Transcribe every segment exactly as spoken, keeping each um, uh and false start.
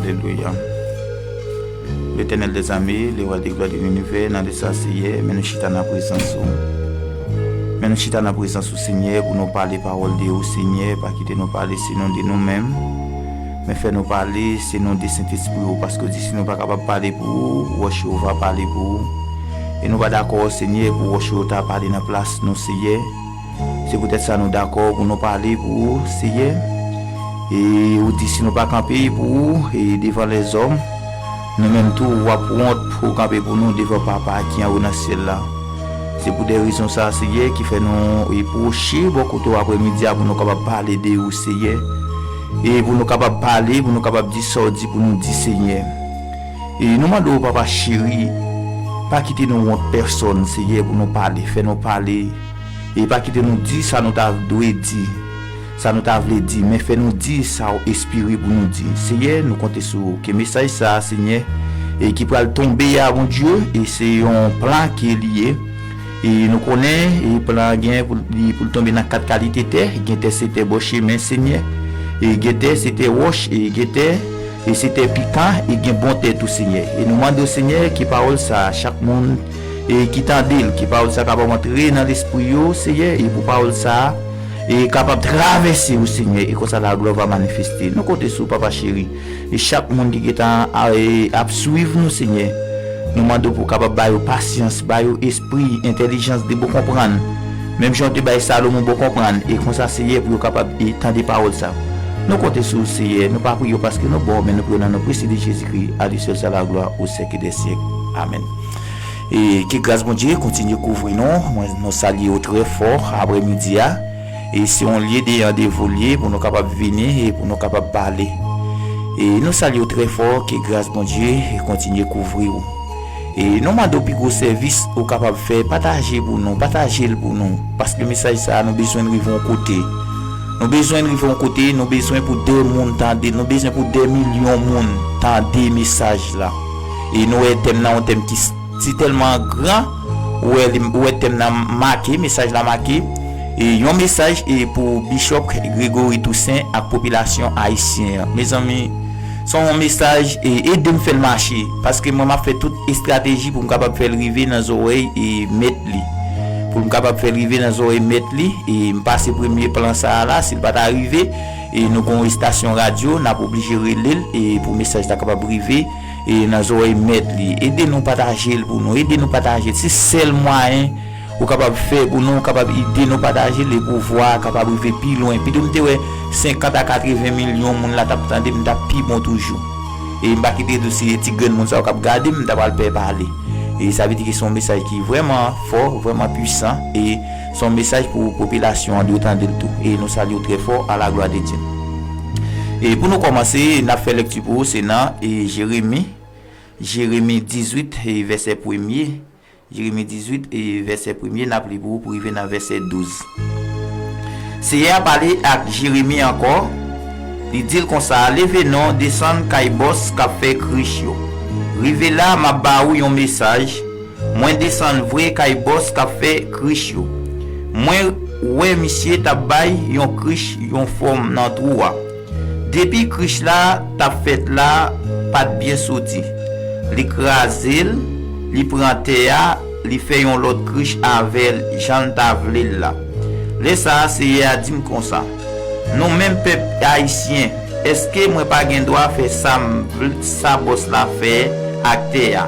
Alelouya. Letènèl dèzame, le wa de glwa de linivè, nan lè sa, Seyè, men nou chita nan prezans ou. Men nou chita nan prezans ou, Senyè, pou nou pale pawòl de ou, Senyè, pa kite nou pale se nou de nou menm, men fè nou pale se nou de Sentespri ou, paske w di si nou pa kapab pale pou ou, wòch yo va pale pou ou. E nou pa dakò, Senyè, pou wòch yo ta pale nan plas nou, Seyè. Se poutèt sa nou dakò pou nou pale pou ou, Seyè. E ou di si nou pa kanpe pou ou e devan lèzòm, nou menm tou w ap wont pou w kanpe pou nou devan Papa ki anwo nan syèl la. Se pou de rezon sa, Seyè, ki fè nou e pwoche bò kote w aprèmidi a pou nou kapab pale de ou, Seyè. E pou nou kapab pale, pou nou kapab di sa w di pou nou di, Seyè. E nou mande w, Papa cheri, pa kite nou wont pèsòn, Seyè, pou nou pale. Fè nou pale. E pa kite nou di sa nou ta dwe di, sa nou ta vle di, men fè nou di sa w enspire pou nou di. Seyè, nou konte sou ou. Ke mesaj sa a, Senyè, e ki pral tonbe a, Bondye, e se yon plan ke li ye. E nou konnen, e plan an gen pou li, pou l tonbe nan kat kalite tè. Gen tè se tè bò chemen, Senyè. E gen tè se tè wòch, e gen tè e se tè pikan, e gen bon tè tou, Senyè. E nou mande w, Senyè, ke pawòl sa a, chak moun e ki tande l, ke pawòl sa a kapab antre nan lespri yo, Senyè, e pou pawòl sa a e kapab travèse yo, Senyè, e konsa laglwa va manifeste. Nou konte sou ou, Papa cheri. E chak moun ki gentan a- e ap swiv nou, Senyè, nou mande w pou w kapab ba yo pasyans, ba yo espri, entèlijans de bon konprann. Menm jan w te bay Salomon bon konprann, e konsa, Seyè, pou yo kapab e tande pawòl sa. Nou konte sou ou, Seyè, nou pa priye w paske nou ba w, men nou priye w nan non prese de Jezikri, à lui seul soit la gloire au siècle des siècles. Amèn. E ke gras Bondye kontinye kouvri nou. Mwen, nou salye w trè fò aprèmidi a. E se yon lye de randevou l ye pou nou kapab vini e pou nou kapab pale. E nou salye w trè fò, ke gras Bondye kontinye kouvri w. E nou mande w pi gwo sèvis ou kapab fè, pataje pou nou, pataje l pou nou, paske mesaj sa a nou bezwen l rive yon kote. Nou bezwen l rive yon kote, nou bezwen pou de moun tande, nou bezwen pou de milyon moun tande mesaj la. E nou wè tèm nan yon tèm ki s- si tèlman gran, ou wè, li- ou wè tèm nan make, mesaj la make, e yon mesaj e pou Bishop Gregory Toussaint ak popilasyon ayisyen an. Mezanmi, se yon mesaj, e ede m fè l mache, paske mwen m ap fè tout estrateji pou m kapab fè l rive nan zòrèy e mèt li. Pou m kapab fè l rive nan zòrèy mèt li, e m pase premye plan sa a la, si l pa ta rive, e nou gon estasyon radyo, n ap oblije rele l, e pou mesaj la kapab rive, e nan zòrèy mèt li. Ede nou pataje l pou nou. Ede nou pataje l. Se sèl mwayen ou kapab fè pou nou, ou kapab ede nou pataje l, e pou vwa a kapab rive pi lwen. Pito m te wè senkant a katreven milyon moun la t ap tande m, t ap pi bon toujou. E m pa kite tou se ti grenn moun sa yo k ap gade m, m ta pral pè pale. E sa vle di ke se yon mesaj ki vrèman fò, vrèman pwisan, e se yon mesaj pou popilasyon an dwe tande l tou. E nou salye w trè fò, à la gloire de Dieu. E pou nou kòmanse, n ap fè lèkti pou ou, se nan e Jeremi, Jeremi dizuit, e vèsè premye. Jeremi dizuit, e vèsè premye, n ap li pou ou pou rive nan vèsè douz. Seyè a pale ak Jeremi ankò, li di l konsa, leve non, desann kay bòs k ap fè krich yo. Rive la, m ap ba ou yon mesaj, mwen desann vre kay bòs k ap fè krich yo. Mwen wè misye t ap bay yon krich yon fòm nan twou a. Depi krich la t ap fèt la pa t byen soti, li kraze l, li pran tè a, li fè yon lòt krich avè l jan l ta vle l la. Lè sa a, Seyè a di m konsa, nou menm pèp ayisyen, èske mwen pa gen dwa fè sa m vle, sa bòs la fè ak tè a?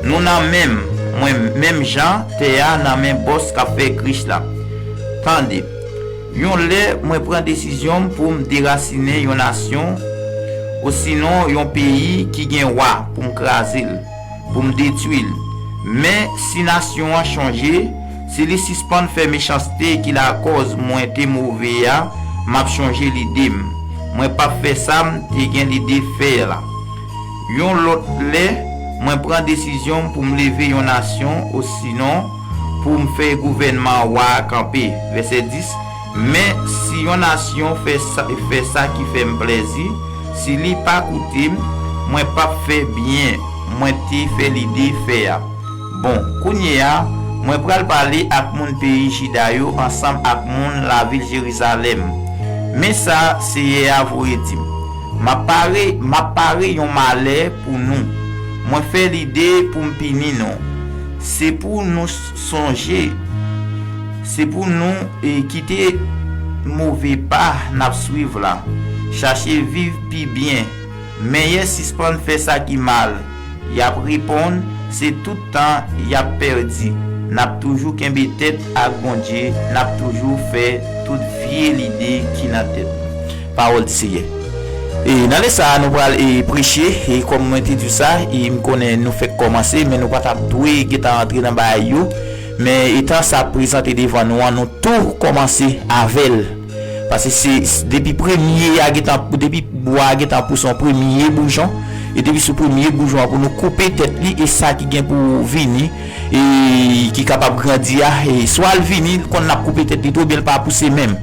Nou nan men m, mwen menm jan tè a nan men bòs k ap fè krich la. Tande, yon lè mwen pran desizyon m pou m derasinen yon nasyon, osinon yon peyi ki gen wa pou m kraze l, pou m detwi l. Men si nasyon an chonje, si li sispann fè mechanste ki lakòz mwen te move a, m ap chonje lide m. Mwen p ap fè sa m te gen lide fè la. Yon lòt lè, mwen pran desizyon pou m leve yon nasyon, osinon pou m fè gouvènman wa a kanpe. Vèsè dis, men si yon nasyon fè sa, fè sa ki fè m plèzi, si li pa koute m, mwen p ap fè byen mwen te fè lide fè a. Bon, kounye a, mwen pral pale ak moun peyi Jida yo ansanm ak moun lavil Jerizalèm. Men sa Seyè a voye di m, M ap pare, m ap pare yon malè pou nou. Mwen fè lide pou m pini nou. Se pou nou sonje, se pou nou e, kite move pa n ap swiv la. Chache viv pi byen. Mèyè sispann fè sa ki mal. Y ap reponn, se tout tan y ap pèdi. N ap toujou kenbe tèt ak Bondye, n ap toujou fè tout vye lide ki nan tèt nou. Pawòl di Seyè. E nan lè sa a, nou pral e preche, e kòm mwen te di w sa, e m konnen nou fèk kòmanse, men nou pa t ap dwe gentan antre nan bagay yo. Men etan sa ap prezante devan nou an, nou tou kòmanse avè l. Paske se, se depi premye a gentan, depi bwa a gentan pouse yon premye boujon, e depi sou premye boujon an pou nou koupe tèt li, e sa ki gen pou vini, e ki kapab grandi a, e swa l vini, l konn n ap koupe tèt li tou, oubyen l pa pouse menm.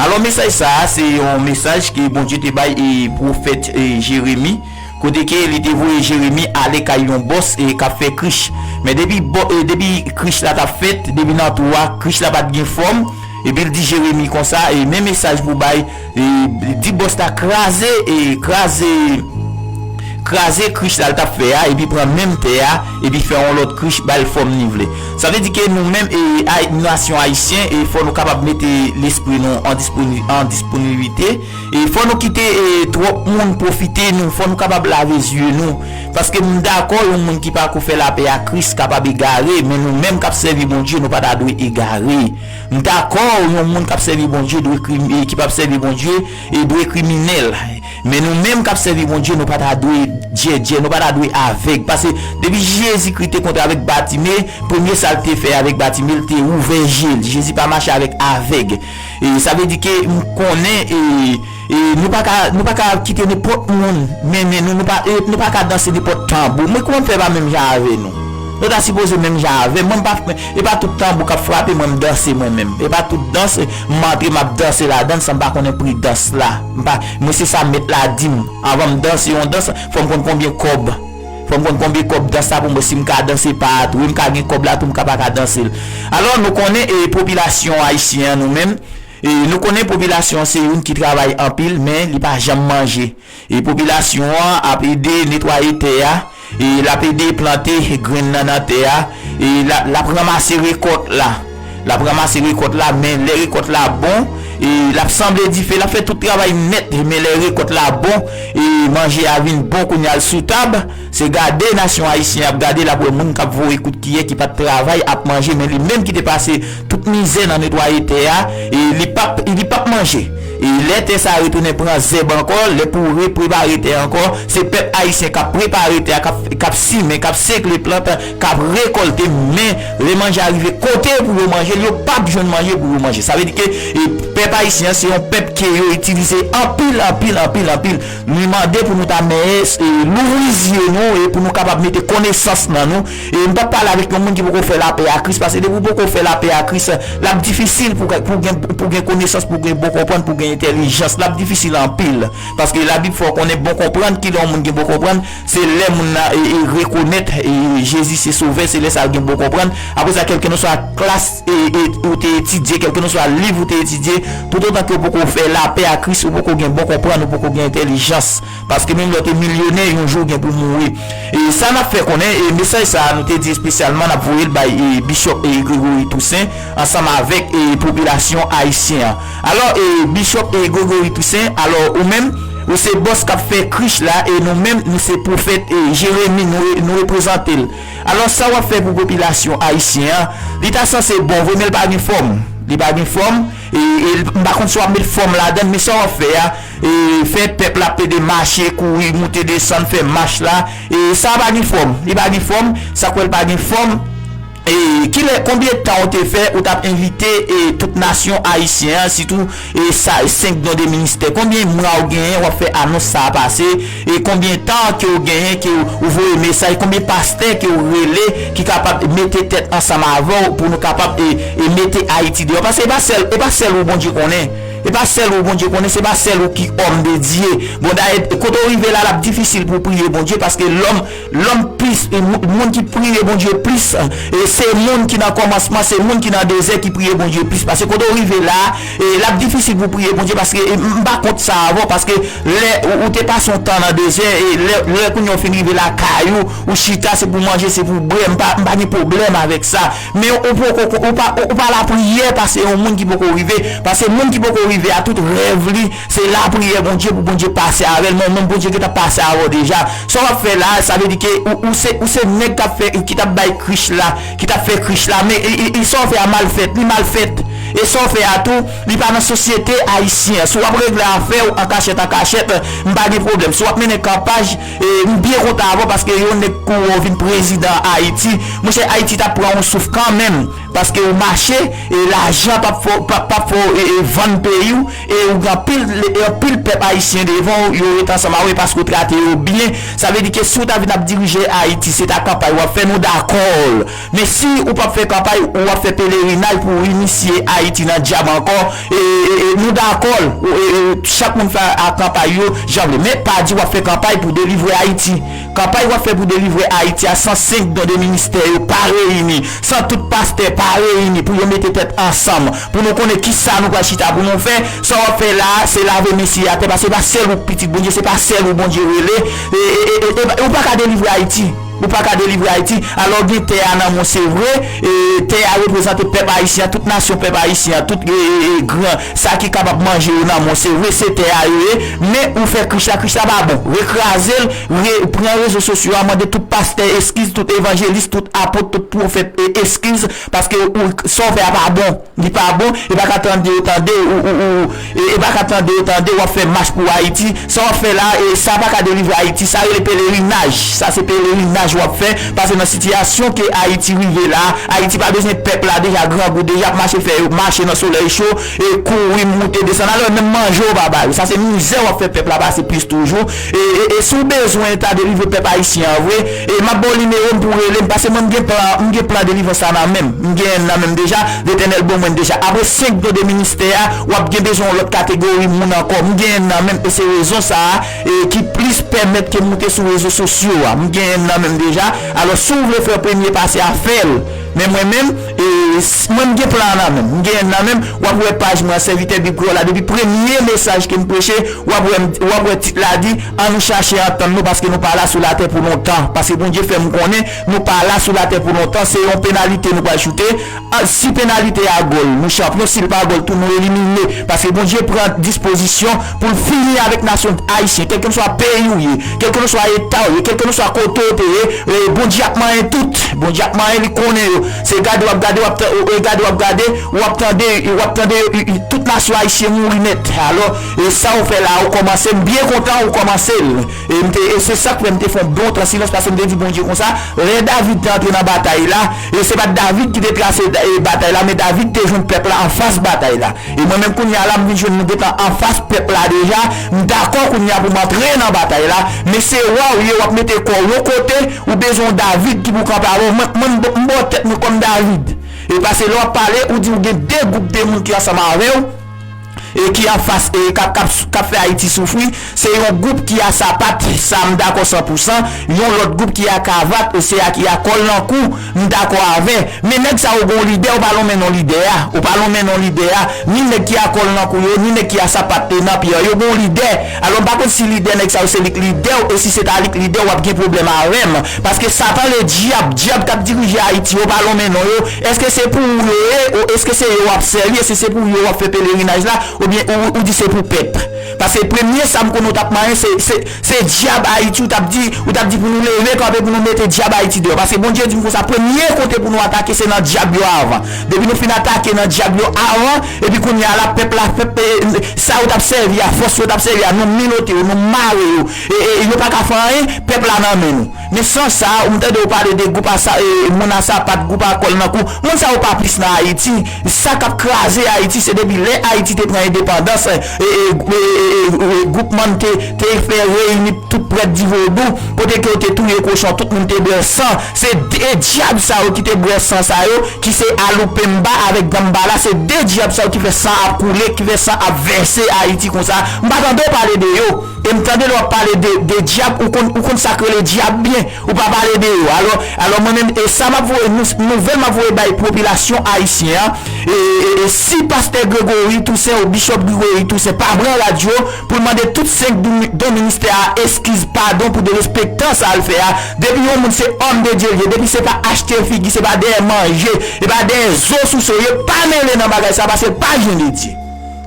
Alò, mesaj sa a, se yon mesaj ke Bondye te bay e pwofèt e Jeremi, kote ke li te voye Jeremi ale kay yon bòs e k ap fè krich. Men depi bò, e depi krich la t ap fèt, depi nan twou a, krich la pa t gen fòm, epi l di Jeremi konsa, e men mesaj pou bay, e di bòs la kraze, e kraze, kraze krich la l t ap fè a, epi pran menm tè a, epi fè yon lòt krich, ba l fòm li vle. Sa vle di ke nou menm, e ay-, nasyon ayisyen, e fò nou kapab mete lespri nou an disponi-, an disponiblite, e fò nou kite, e twòp moun pwofite nou, fò nou kapab lave zye nou. Paske m dakò, yon moun ki pa ko fè lapè a Kris kapab egare, men nou menm k ap sèvi Bondye, nou pa ta dwe egare. M dakò, yon moun k ap sèvi Bondye dwe krim-, e ki p ap sèvi Bondye, e dwe kriminèl. Men nou menm k ap sèvi Bondye, nou pa ta dwe djèdjè, nou pa ta dwe avèg. Paske depi Jezikri te kontre avèk Batime, premye sa l te fè avèk Batime, l te ouvè je l. Jezi pa mache avèk avèg. E sa vle di ke m konnen, e, e nou pa ka, nou pa ka kite nenpòt moun mennen nou, nou pa, e nou pa ka danse nenpòt tanbou. Mwen, kòman m fè pa menm jan avè nou? Nou ta sipoze menm jan avè m. Mwen, m pa, e pa tout tanbou k ap frape mwen, m danse mwen menm. E pa tout dans, m antre, m ap danse ladan l san m pa konnen pri dans la. M pa, mwen, se sa mèt la di m. Anvan m danse yon dans, fò m konn konbyen kòb. Fò m konn konbyen kòb dans la pou m wè si m ka danse pa a tou. Wi, m ka gen kòb la tou, m ka pa ka danse l. Alò, nou konnen, e, popilasyon ayisyen an, nou menm, e, nou konnen popilasyon an se youn ki travay anpil, men li pa janm manje. E popilasyon an ap ede netwaye tè a, e l ap ede plante grenn nan nan tè a, e l ap, l ap ranmase rekòt la. L ap ranmase rekòt la, men lè rekòt la bon, e l ap sanble dife, l ap fè tout travay nèt, men lè rekòt la bon, e manje a vin bon kounye a l sou tab, se gade nasyon ayisyen ap gade, l ap wè moun k ap voye kout kiyè ki pa t travay ap manje, men li menm ki te pase tout mizè nan netwaye tè a, e li p ap, li p ap manje. E lè tè sa a retounen pran zèb ankò, lè pou reprepare tè a ankò, se pèp ayisyen k ap prepare tè a, k ap, k ap simen, k ap sekle plant, k ap rekòlte, men lè manje a rive kote pou yo manje l, yo p ap jwenn manje pou yo manje. Sa vle di ke, e, pèp ayisyen an se yon pèp ke yo itilize anpil, anpil, anpil, anpil. Li mande pou nou ta mèyè, e, louvri zye nou e pou nou kapab mete konesans nan nou. E m p ap pale avèk yon moun ki poko fè lapè a Kris, paske depi w poko fè lapè a Kris, l ap difisil pou, pou gen, pou gen konesans, pou gen bon konprann, pou gen entèlijans. L ap difisil anpil. Paske Labib fè w konnen bon konprann, kilè yon moun gen bon konprann, se lè moun nan, e, e, rekonèt, e, Jezi se Sovè, se lè sa l gen bon konprann. Apre sa, kèlkenswa klas, e, e, ou te etidye, kèlkenswa liv ou te etidye, toutotan ke w poko fè lapè a Kris, ou poko gen bon konprann, ou poko gen entèlijans. Paske menm lè w te milyonè, yon jou w gen pou mouri. E sa n ap fè konnen, e mesaj sa a, nou te di espesyalman, n ap voye l bay, e, Bishop, e, Gregory Toussaint, ansanm avèk, e, popilasyon ayisyen an. Alò, e, Bishop, e, Gregory Toussaint, alò, ou menm, ou se bòs k ap fè krich la, e nou menm, nou se pwofèt, e, Jeremi, nou re-, nou reprezante l. Alò, sa w ap fè pou popilasyon ayisyen an, li ta sanse bon vre, men l pa gen fòm. Li pa gen fòm, e, e m pa konn si w ap met fòm ladan l, men sa w ap fè a, e, fè pèp la plede mache, kouri, moute, desann, fè mach la, e, sa pa gen fòm. Li pa gen fòm, sa k wè l pa gen fòm. E, kilè, konbyen tan ou te fè, ou t ap envite, e, tout nasyon ayisyen an, sitou, e, sa, senk don de ministè? Konbyen mwa ou genyen, w ap fè anons sa a pase? E konbyen tan ke w genyen, ke w, ou voye mesaj? Konbyen pastè ke w rele ki kapab mete tèt ansanm avè w pou nou kapab, e, e mete Ayiti deyò? Paske e pa sèl, e pa sèl ou Bondye konnen. E pa sèl ou Bondye konnen, se pa sèl ou ki òm de Dye. Bon, dayè, kote w rive la, l ap difisil pou w priye Bondye, paske lòm, lòm plis, e moun, moun ki priye Bondye plis, e se moun ki nan kòmansman, se moun ki nan dezè ki priye Bondye plis. Paske kote w rive la, e l ap difisil pou w priye Bondye, paske e m pa kont sa avè w, paske lè ou, ou te pase yon tan nan dezè, e lè, lè kounye a w fin rive lakay ou, ou chita, se pou manje, se pou bwè, m pa, m pa gen pwoblèm avèk sa. Men ou poko, ou pa, ou pa lapriyè pase yon moun ki poko rive. Pase moun ki poko rive a, tout rèv li, se lapriyè Bondye pou Bondye pase avè l. Men, men Bondye gentan pase avè w deja. Sa w ap fè la, sa vle di ke ou, ou se, ou se nèg k ap fè, ki t ap bay krich la, ki t ap fè krich la. Men e, e, e sa w fè a mal fèt, li mal fèt. E sa w fè a tou, li pa nan sosyete ayisyen an. Si w ap regle afè w an kachèt, an kachèt, m pa gen pwoblèm. Si w ap mennen kanpaj, e, m byen kontan avè w paske yon nèg kou ou vin prezidan Ayiti. Monchè, Ayiti t ap pran yon souf kanmenm. Paske ou mache, e lajan p ap fè w, p ap, p ap fè w, e, e, vann peyi w, e ou gen anpil, e anpil pèp ayisyen devan w, yo ret ansanm avè w, e paske ou trate yo byen. Sa vle di ke si w ta vin ap dirije Ayiti, se ta kanpay w ap fè, nou dakò. Men si ou p ap fè kanpay, ou ap fè pelerinaj pou w inisye Ayiti nan dyab ankò, e, e, e, nou dakò, e, e, chak moun fè a kanpay yo jan vle. Men pa di w ap fè kanpay pou delivre Ayiti. Kanpay w ap fè pou delivre Ayiti a san senk don de ministè yo pa reyini, san tout pastè pa reyini pou yo mete tèt ansanm, pou nou konnen kisa nou pral chita pou nou fè. Sa w ap fè la a, se lave men siye atè, paske se pa sèl ou k pitit Bondye, se pa sèl ou Bondye rele. E, e, e, e, e, ou pa ka delivre Ayiti. Ou pa ka delivre Ayiti. Alò, gen tè a nan men w, se vre. E, tè a reprezante pèp ayisyen an, tout nasyon pèp ayisyen an, tout, e, e, e, gran, sa ki kapab manje yo nan men w, se vre, se tè a yo ye. Men ou fè krich la, krich la pa bon. Rekraze l, re, pran rezo sosyo a, mande tout pastè eskiz, tout evanjelis, tout apot, tout pwofèt, e, eskiz, paske ou, sa w fè a pa bon. Li pa bon, e pa ka tande yo tande, ou, ou, ou, e, e pa ka tande yo tande, w ap fè mach pou Ayiti. Sa w ap fè la, e, sa pa ka delivre Ayiti. Sa rele pelerinaj. Sa se pelerinaj w ap fè. Pase nan sitiyasyon ke Ayiti rive la, Ayiti pa bezwen pèp la deja grangou, deja ap mache fè yo mache nan solèy cho, e kouri, moute, desann. Alò, menm manje w pa ba yo. Sa se mizè w ap fè pèp la pase plis toujou. E, e, e si w bezwen ta delivre pèp ayisyen an vre, e m ap ba w nimewo m pou w rele m, pase mwen m gen plan, m gen plan delivrans la nan men m. M genyen l nan men m deja, Letènèl ban mwen l deja. Apre senk don de ministè a, w ap gen bezwen yon lòt kategori moun ankò. M genyen l nan men m, e se rezon sa a, e ki plis pèmèt ke m moute sou rezo sosyo a. M genyen l nan men m deja. Alò, si w vle fè premye pase a, fè l. Men mwen menm, e, s-, mwen m gen plan an nan men m. M genyen l nan men m. W ap wè paj mwen an, Sèvitè Bib Kreyòl la, depi premye mesaj ke m preche, w ap wè m, w ap wè tit la di, ann nou chache antann nou, paske nou pa la sou latè pou lontan. Paske Bondye fè m konnen nou pa la sou latè pou lontan, se yon penalite nou pral choute. A, si penalite a gòl, nou chanpyon, si l pa gòl tou, nou elimine. Paske Bondye pran dispozisyon pou l fini avèk nasyon ayisyen, kèlkeswa peyi w ye, kèlkeswa eta w ye, kèlkeswa kote w te ye, e, Bondye ap manyen tout. Bondye ap manyen, li konnen yo. Se gade w ap gade, w ap ta-, e, gade w ap gade, w ap tande, w ap tande, e, e, tout nasyon ayisyen mouri nèt. Alò, e sa w fè la, ou kòmanse, m byen kontan ou kòmanse l. E m te, e se sa k fè m te fè yon bon tan silans, paske m te di Bondye konsa, lè David te antre nan batay la, e se pa t David ki te trase, e, batay la, men David te jwenn pèp la anfas batay la. E mwen menm kounye a la, m vin jwenn nou gentan anfas pèp la deja, m dakò kounye a pou m antre nan batay la, men se wa w ye, w ap mete kò w yon kote, ou bezwen yon David ki pou kanpe avè w, mwen, mwen, m ba w tèt mwen kòm David. E pase lè w ap pale, ou di w gen de gwoup de moun ki ansanm avè w, e ki anfas, e k ap, k ap, k ap fè Ayiti soufri, se yon gwoup ki a sapat, sa m dakò san pou san, yon lòt gwoup ki a kavat, e se a ki a kòl nan kou, m dakò avè. Men nèg sa yo gon lidè, ou pa lonmen non lidè a, ou pa lonmen non lidè a, ni nèg ki a kòl nan kou yo, ni nèg ki a sapat, e nan pyè yo, gon lidè. Alò, m pa konn si lidè nèg sa yo se li k lidè w, e si se ta li k lidè w, w ap gen pwoblèm avè m. Paske Satan ledyab, dyab k ap dirije Ayiti yo, pa lonmen non yo. Èske se pou ou yo ye, ou èske se yo w ap sèvi, èske se pou yo w ap fè pelerinaj la, oubyen ou, ou di se pou pèp? Paske premye sa m konnen w t ap manyen, se, se, se dyab Ayiti, ou t ap di, ou t ap di pou nou leve kanpe, pou nou mete dyab Ayiti deyò. Paske Bondye di m konsa, premye kote pou nou atake, se nan dyab yo avan. Depi nou fin atake nan dyab yo avan, epi kounye a la, pèp la, pèp, e, sa yo t ap sèvi a, fòs yo t ap sèvi a, nou menote yo, nou mare yo, e, e, yo pa ka fè anyen, pèp la nan men nou. Men san sa, ou m tande w pale de gwoup a sa, e, moun a sapat, gwoup a kòl nan kou, moun sa yo pa plis nan Ayiti. Sa k ap kraze Ayiti, se depi lè Ayiti te pran endepandans, e, e, e, e, e, e, gwoupman te, te fè reyini tout prèt di vodou, kote ke yo te touye kochon, tout moun te bwè san. Se de dyab sa yo ki te bwè san sa yo, ki se Aloupemba avèk Dambala, se de dyab sa yo ki fè san ap koule, ki fè san ap vèse Ayiti konsa. M pa tande w pale de yo. E m tande lè w ap pale de, de dyab, ou konn, ou konn sa k rele dyab byen. Ou pa pale de yo. Alò, alò mwen menm, e sa m ap voye, nou, nouvèl m ap voye bay popilasyon ayisyen an, e, e, e si pastè Gregory Toussaint ou Bishop Gregory Toussaint pa pran radyo pou l mande tout senk don, don ministè a eskiz, padon pou derespektan sa l fè a, depi yon moun se òm de Dye l ye, depi se pa achte figi, se pa dèyè manje, e pa dèyè zo souse w ye, pa mele nan bagay sa, paske l pa jen de Dye.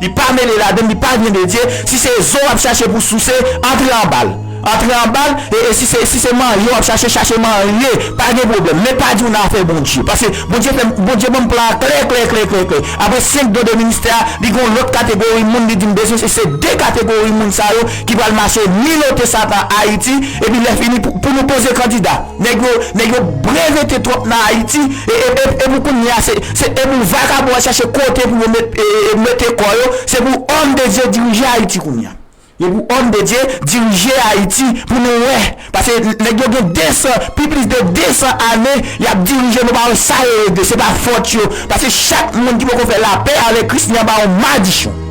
Li pa mele ladann, li pa vyen de Dye. Si se zo w ap chache pou souse, antre anba l. Antre anba l, e, e si se, si se manje w ap chache, chache manje, pa gen pwoblèm. Men pa di w nan afè Bondye. Paske Bondye fè, Bondye ban m plan an klè, klè, klè, klè, klè. Apre senk don de ministè a, li gen yon lòt kategori moun, li di m bezwen, se, se de kategori moun sa yo ki pral mache milote Satan Ayiti, epi lè fini pou, pou nou poze kandida. Nèg yo, nèg yo brevete twòp nan Ayiti, e, e, e, e pou kounye a, se, se, e pou vakabon a chache kote pou yo met, e, e, mete kò yo, se pou òm de Dye dirije Ayiti kounye a. E pou òm de Dye dirije Ayiti pou nou wè. Paske nèg yo gen de san, pi plis de de san ane, y ap dirije, nou pa wè sa yo regle, se pa fòt yo. Paske chak moun ki poko fè lapè avèk Kris, li anba yon madichon.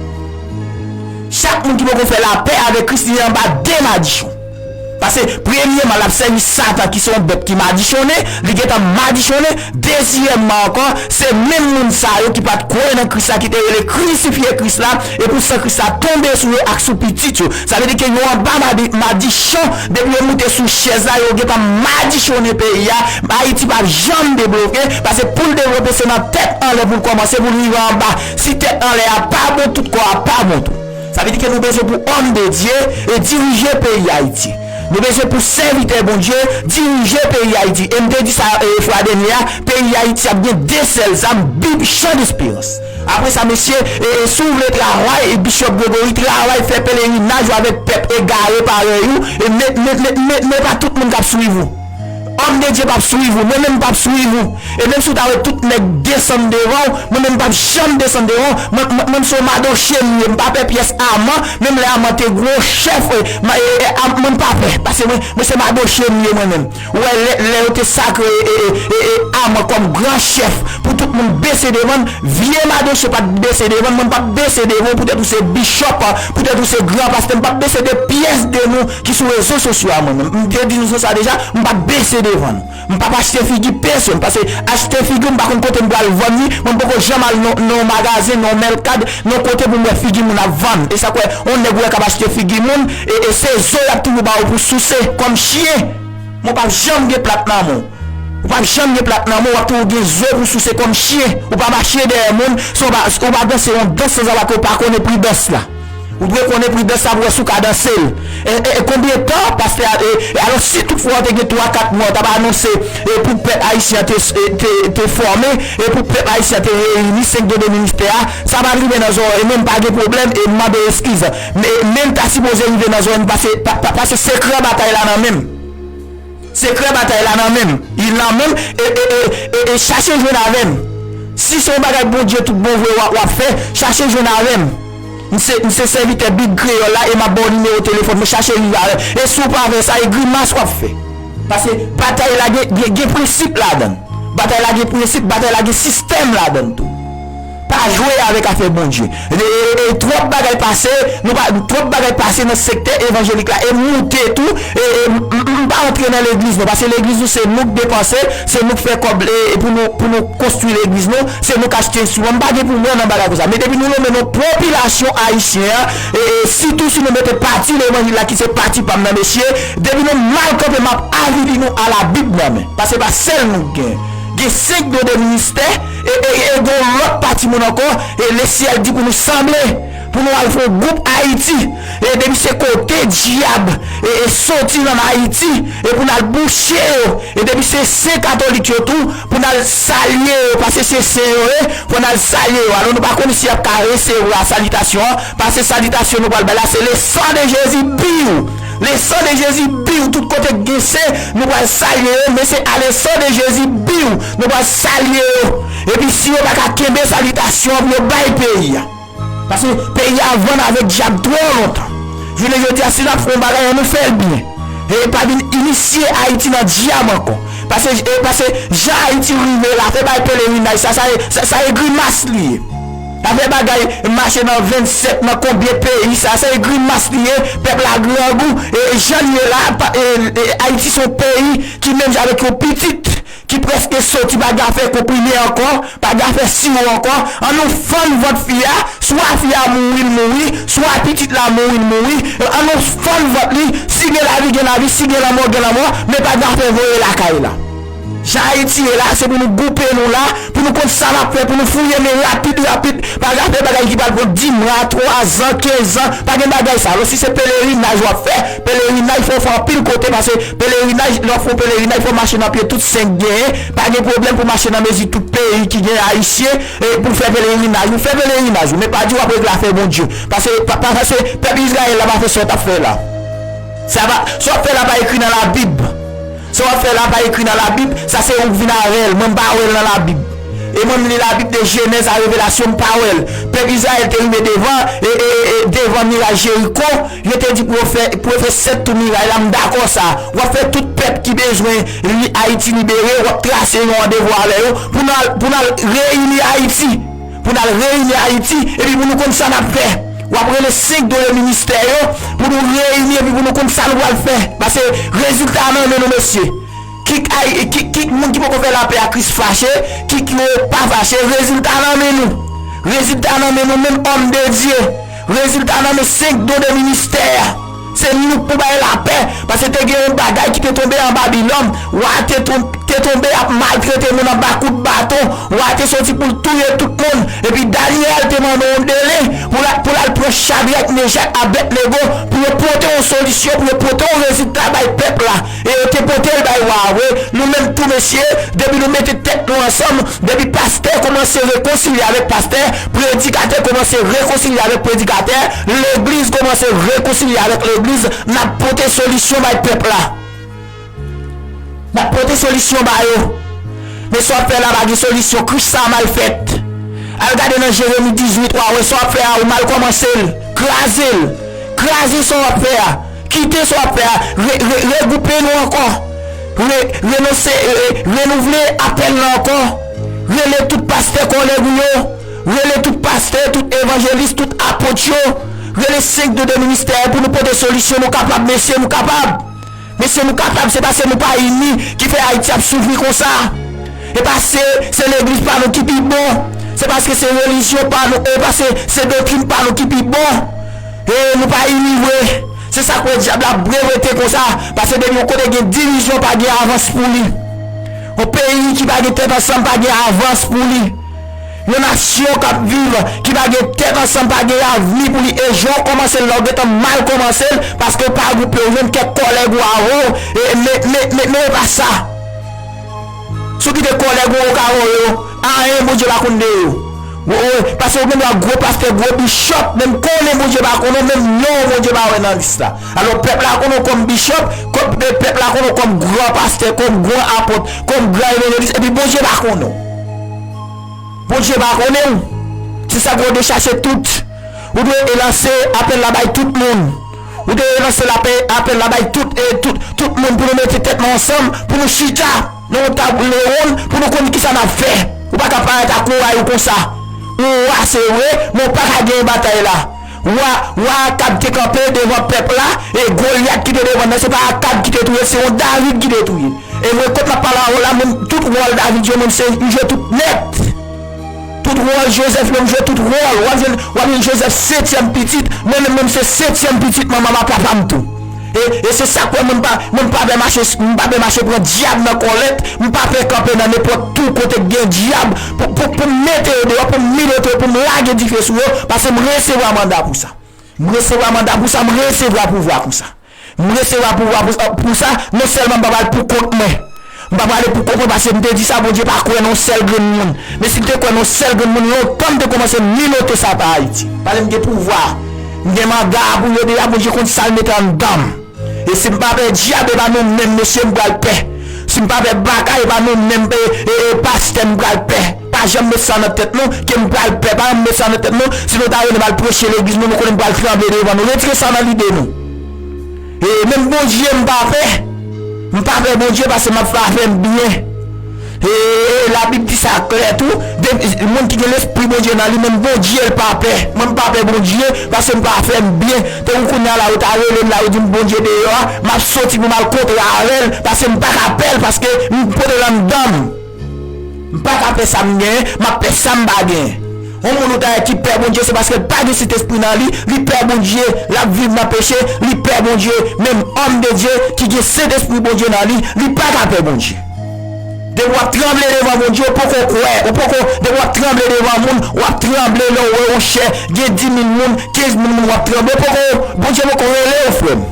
Chak moun ki poko fè lapè avèk Kris, li anba de madichon. Paske, premyèman, l ap sèvi Satan, ki se yon bèt ki madichonnen, li gentan madichonnen. Dezyèmman ankò, se menm moun sa yo ki pa t kwè nan Kris la, ki te rele krisifye Kris la, e pou san Kris la tonbe sou yo ak sou pitit yo. Sa vle di ke yo anba madi-, madichon, depi yo moute sou chèz la, yo gentan madichonnen peyi a. Ayiti p ap janm debloke, paske pou l devlope, se nan tèt anlè pou l kòmanse, pou l rive anba. Si tèt anlè a pa bon, tout kò a pa bon tou. Sa vle di ke nou bezwen pou òm de Dye e dirije peyi Ayiti. Nou bezwen pou sèvitè Bondye dirije peyi Ayiti. E m te di sa, e, fwa dènye a, peyi Ayiti ap gen de sèl zam, Bib, chan desperans. Apre sa, mesye, e, e, si w vle travay, e, Bishop Gregory, travay, fè pelerinaj ou avèk pèp egare parèy ou, e, men, men, men, men, men pa tout moun k ap swiv ou. Òm de Dye p ap swiv ou, mwen menm m p ap swiv ou. E menm si w ta wè tout nèg desann devan w, mwen menm m p ap janm desann devan w. Mwen, mwen, mwen se yon madoche m ye, m pa pè pyès aman, menm lè aman te gwo chèf, e, ma-, e, e, am-, mwen m pa pè, paske mwen, mwen se madoche m ye mwen menm. Ou wè, lè, lè yo te sakre, e, e, e, e, aman kòm gran chèf, pou tout moun bese devan l, vye madoche pa t bese devan l, mwen m p ap bese devan w, poutèt ou se bishop, poutèt ou se gran pastè, m p ap bese de pyès de nou ki sou rezo sosyo a mwen menm. M te di nou sa deja, m p ap bese devan nou. M p ap achte figi pèsonn, paske achte figi, m pa konn kote m pral vann li, mwen m poko janm al nan, nan yon magazen, nan yon mèlkad, nan yon kote pou m wè figi moun ap vann. E sa k wè, yon nèg ou wè k ap achte figi moun, e, e se zo y ap toujou ba ou pou souse, kòm chyen. Men w p ap janm gen plat nan men w. Ou p ap janm gen plat nan men w, w ap toujou gen zo pou souse kòm chyen. Ou pa mache dèyè moun, si w pa, ou pa danse yon dans sanzava ke w pa konnen pri dans la. Ou dwe konnen pri dans la pou wè si w ka danse l. E, e, e konbyen tan pastè a, e, e alò si tout fwa w te gen twa kat mwa, w t ap anonse, e, pou pèp ayisyen an te, e, te, te fòme, e pou pèp ayisyen an te reyini senk don de ministè a, sa pa t rive nan zòrèy mwen, m pa gen pwoblèm, e m mande eskiz. Men, men l ta sipoze rive nan zòrèy mwen, paske, pa, pa, paske sekrè batay la nan men m. Sekrè batay la nan men m. Li nan men m. E, e, e, e, e chache jwenn avè m. Si se yon bagay Bondye tout bon vre w ap, w ap fè, chache jwenn avè m. M se, m se sèvitè Bib Kreyòl la e m ap ba w nimewo telefòn mwen, chache rive avè m. E si w pa fè sa, e grimas w ap fè. Paske batay la gen, gen, gen prensip ladan l. Batay la gen prensip, batay la gen sistèm ladan l tou. Pa jwe avèk afè Bondye. E, e, e, twòp bagay pase, nou pa, twòp bagay pase nan sektè evanjelik la, e moute tou, e, e, m, m, m pa antre nan legliz non, paske legliz nou se nou k depanse, se nou k fè kòb, e, e pou nou, pou nou konstwi legliz nou, se nou k achte enstriman, m pa gen pou mwen nan bagay konsa. Men depi nou nonmen non popilasyon ayisyen an, e, e, sitou si nou mete pati levanjil la ki se pati pa m nan mesye, depi nou mal kanpe m ap avili nou a la Bib nan men, paske pa sèl nou k gen. Gen senk don de ministè, e, e, e gen yon lòt pati moun ankò, e lesyèl di pou nou sanble, pou nou al fè yon gwoup Ayiti, e depi se kote dyab, e, e soti nan Ayiti, e pou n al bouche yo, e depi se sen katolik yo tou, pou n al salye yo, paske se sen yo ye, pou n al salye yo. Alò nou pa konnen si y ap ka resevwa salitasyon an, paske salitasyon nou pral bay la, se le sang de Jésus, biw! Le sang de Jésus, biw! Tout kote k gen sen, nou pral salye yo, men se a le sang de Jésus, biw! Nou pral salye yo. Epi si yo pa ka kenbe salitasyon an pou yo bay peyi a. Paske peyi a vann avèk dyab twò lontan. Jounen jodi a, si n ap fè yon bagay, ann nou fè l byen. E pa vin inisye Ayiti nan dyab ankò. Paske, e, paske jan Ayiti rive la, fè bay pelerinaj, sa, sa, sa, sa e grimas li ye. Afè bagay mache nan vennsèt, nan konbyen peyi, sa, sa e grimas li ye. Pèp la grangou, e jan li ye la, pa, e, e, Ayiti se yon peyi ki menm jan avèk yon pitit ki prèske soti, pa gen afè konprime ankò, pa gen afè siwo ankò. Ann nou fann vant fi a, swa fi a mouri, l mouri, swa pitit la mouri, l mouri. Ann nou fann vant li, si gen lavi, gen lavi, si gen lanmò, gen lanmò, men pa gen afè voye lakay la. Jan Ayiti ye la, se pou nou goupe nou la, pou nou konn sa n ap fè, pou nou fouye men rapid, rapid, pa gen afè bagay ki pral pran dis mwa, twa zan, kenz zan, pa gen bagay sa. Alò, si se pelerinaj w ap fè, pelerinaj fò w fè anpil kote, paske pelerinaj, lè w ap fè yon pelerinaj, fò w mache nan pye tout sen k genyen, pa gen pwoblèm pou mache nan mezi tout peyi ki gen ayisyen, e pou fè pelerinaj, ou fè pelerinaj ou, men pa di w ap regle afè Bondye, paske, pa, pa, paske pèp Izrayèl la pa fè sa w t ap fè la. Sa pa, sa w ap fè la pa ekri nan Labib. Sa w ap fè la pa ekri nan Labib, sa se ou k vin avè l, mwen m pa wè l nan Labib. E mwen m li Labib de Jenèz a Revelasyon, m pa wè l. Pèp Izrayèl te rive devan, e, e, e, e, devan miray Jeriko, yo te di pou yo fè, pou yo fè sèt tou miray la, m dakò sa. W ap fè tout pèp ki bezwen li, Ayiti libere, w ap trase yon randevou avè yo, pou n al, pou n al reyini Ayiti. Pou n al reyini Ayiti, epi pou nou konn sa n ap fè. W ap rele senk do yo ministè yo, pou nou reyini, epi pou nou konn sa nou pral fè. Paske rezilta a nan men nou, mesye. Kik, ay, kik, kik moun ki poko fè lapè a Kris fache, kik yo pa fache, rezilta a nan men nou. Rezilta a nan men nou menm, òm de Dye. Rezilta a nan men senk do de ministè a. Se nou k pou bay lapè, paske te gen yon bagay ki te tonbe an Babilòn. Wa te ton-, te tonbe ap maltrete moun anba kout baton. Wa te soti pou l touye tout moun. Epi Danyèl te mande yon dele pou l, pou l al pran Chadrèk, Mechak, Abèdnego, pou yo pote yon solisyon, pou yo pote yon rezilta bay pèp la. E yo te pote l bay wa a vre. Nou menm tou, mesye, depi nou mete tèt nou ansanm, depi pastè kòmanse rekonsilye avèk pastè, predikatè kòmanse rekonsilye avèk predikatè, legliz kòmanse rekonsilye avèk legliz, n ap pote solisyon bay pèp la. N ap pote solisyon ba yo. Men sa w ap fè la pa gen solisyon. Kris sa a mal fèt. Al gade nan Jeremi dizuit, w a wè sa w ap fè a, ou mal kòmanse l. Kraze l. Kraze sa w ap fè a. Kite sa w ap fè a. Re-, re-, regwoupe nou ankò. Re-, renonse, e, e, renouvle apèl la ankò. Rele tout pastè kòlèg ou yo. Rele tout pastè, tout evanjelis, tout apot yo. Rele senk do de ministè yo pou nou pote solisyon. Nou kapab, mesye, nou kapab. Mesye, nou kapab, se paske nou pa ini ki fè Ayiti ap soufri konsa. E pa se, se legliz pa nou ki pi bon. Se paske se relijyon pa nou, e pa se, se doktrin pa nou ki pi bon. E nou pa ini vre. Se sa k fè dyab la brevete konsa. Paske depi yon kote gen divizyon, pa gen avans pou li. Yon peyi ki pa gen tèt ansanm pa gen avans pou li. Yon nasyon k ap viv, ki pa gen tèt ansanm, pa gen avni pou li. E jan w kòmanse l la, w gentan mal kòmanse l, paske w pa gwoupe w, jwenn kèk kòlèg ou avè w, e, men, men, men, men e pa sa. Si w kite kòlèg ou, ou ka voye yo, anyen Bondye pa konn de yo. Ou, ou, paske w gen dwa gwo pastè, gwo bishop, men m konnen Bondye pa konnen w, menm non w Bondye pa wè nan lis la. Alò, pèp la konnen w kòm bishop, kòm, pèp la konnen w kòm gran pastè, kòm gran apot, kòm gran evanjelis, epi Bondye pa konnen w. Bondye pa konnen w. Se sa k fè w dwe chache tout. Ou dwe lanse apèl la bay tout moun. Ou dwe lanse lapè, apèl la bay tout, e, tout, tout moun pou nou mete tèt nou ansanm, pou nou chita nan yon tab lewon, pou nou konn kisa n ap fè. Ou pa ka parèt ak woray ou konsa. Ou wa se vre, men ou pa ka genyen batay la. Wa, wa Akab te kanpe devan pèp la, e Golyat ki te devan nan, se pa Akab ki te touye, se yon David ki te touye. E mwen, kot m ap pale avè w la, menm tout wòl David yo, menm se, m jwe tout nèt. Tout wòl Jozèf yo, m jwe tout wòl. W ap jwenn, w ap jwenn Jozèf setyèm pitit, mwen menm, menm se setyèm pitit manman m ak papa m tou. E, e se sa k fè mwen pa, mwen pa pè mache, m pa pè mache pran dyab nan kòlèt, m pa pè kanpe nan nenpòt twou kote k gen dyab pou, pou, pou m mete yo deyò, pou m milote yo, pou m lage dife sou yo, paske m resevwa manda pou sa. M resevwa manda pou sa, m resevwa pouvwa pou sa. M resevwa pouvwa pou, pou sa, non sèlman m pa pral pou kont mwen. M pa prale pou kont mwen paske m te di sa, Bondye pa kwè nan yon sèl grenn moun. Men si l te kwè nan yon sèl grenn moun, lontan m te kòmanse milote sa pa Ayiti. Paske m gen pouvwa. M gen manda pou yo deja, Bondye konn sa l mete anndan m. E si m pa pè dyab, e pa nou menm, mesye, m pral pè. Si m pa pè baka, e pa nou menm, e, e, e pastè, m pral pè. Pa janm met sa nan tèt nou, ke m pral pè, pa janm met sa nan tèt nou. Si nou ta rele m al preche legliz nou, nou konnen m pral tranble devan nou. Retire sa nan lide nou. E menm Bondye m pa pè. M pa pè Bondye paske m ap fè afè m byen. E, e Labib di sa klè tou. De, moun ki gen lespri Bondye nan li, menm Bondye l pa pè. Mwen m pa pè Bondye paske m pa fè m byen. Tankou kounye a la, ou ta rele m la, ou di m Bondye deyò a, m ap soti pou m al kontre avè l paske m pa ka pè l, paske m pote l anndan m. M pa ka pè sa m genyen, m ap pè sa m pa genyen. Yon moun ou ta wè ki pè Bondye, se paske l pa gen Sentespri nan li, li pè Bondye, l ap viv nan peche, li pè Bondye. Men òm de Dye ki gen Sentespri Bondye nan li, li pa ka pè Bondye. Depi w ap tranble devan Bondye, ou poko kwè, ou poko, depi w ap tranble devan moun, w ap tranble lè w wè yon chè, gen dis mil moun, kenz mil moun, w ap tranble, ou poko, Bondye poko rele w, frè m.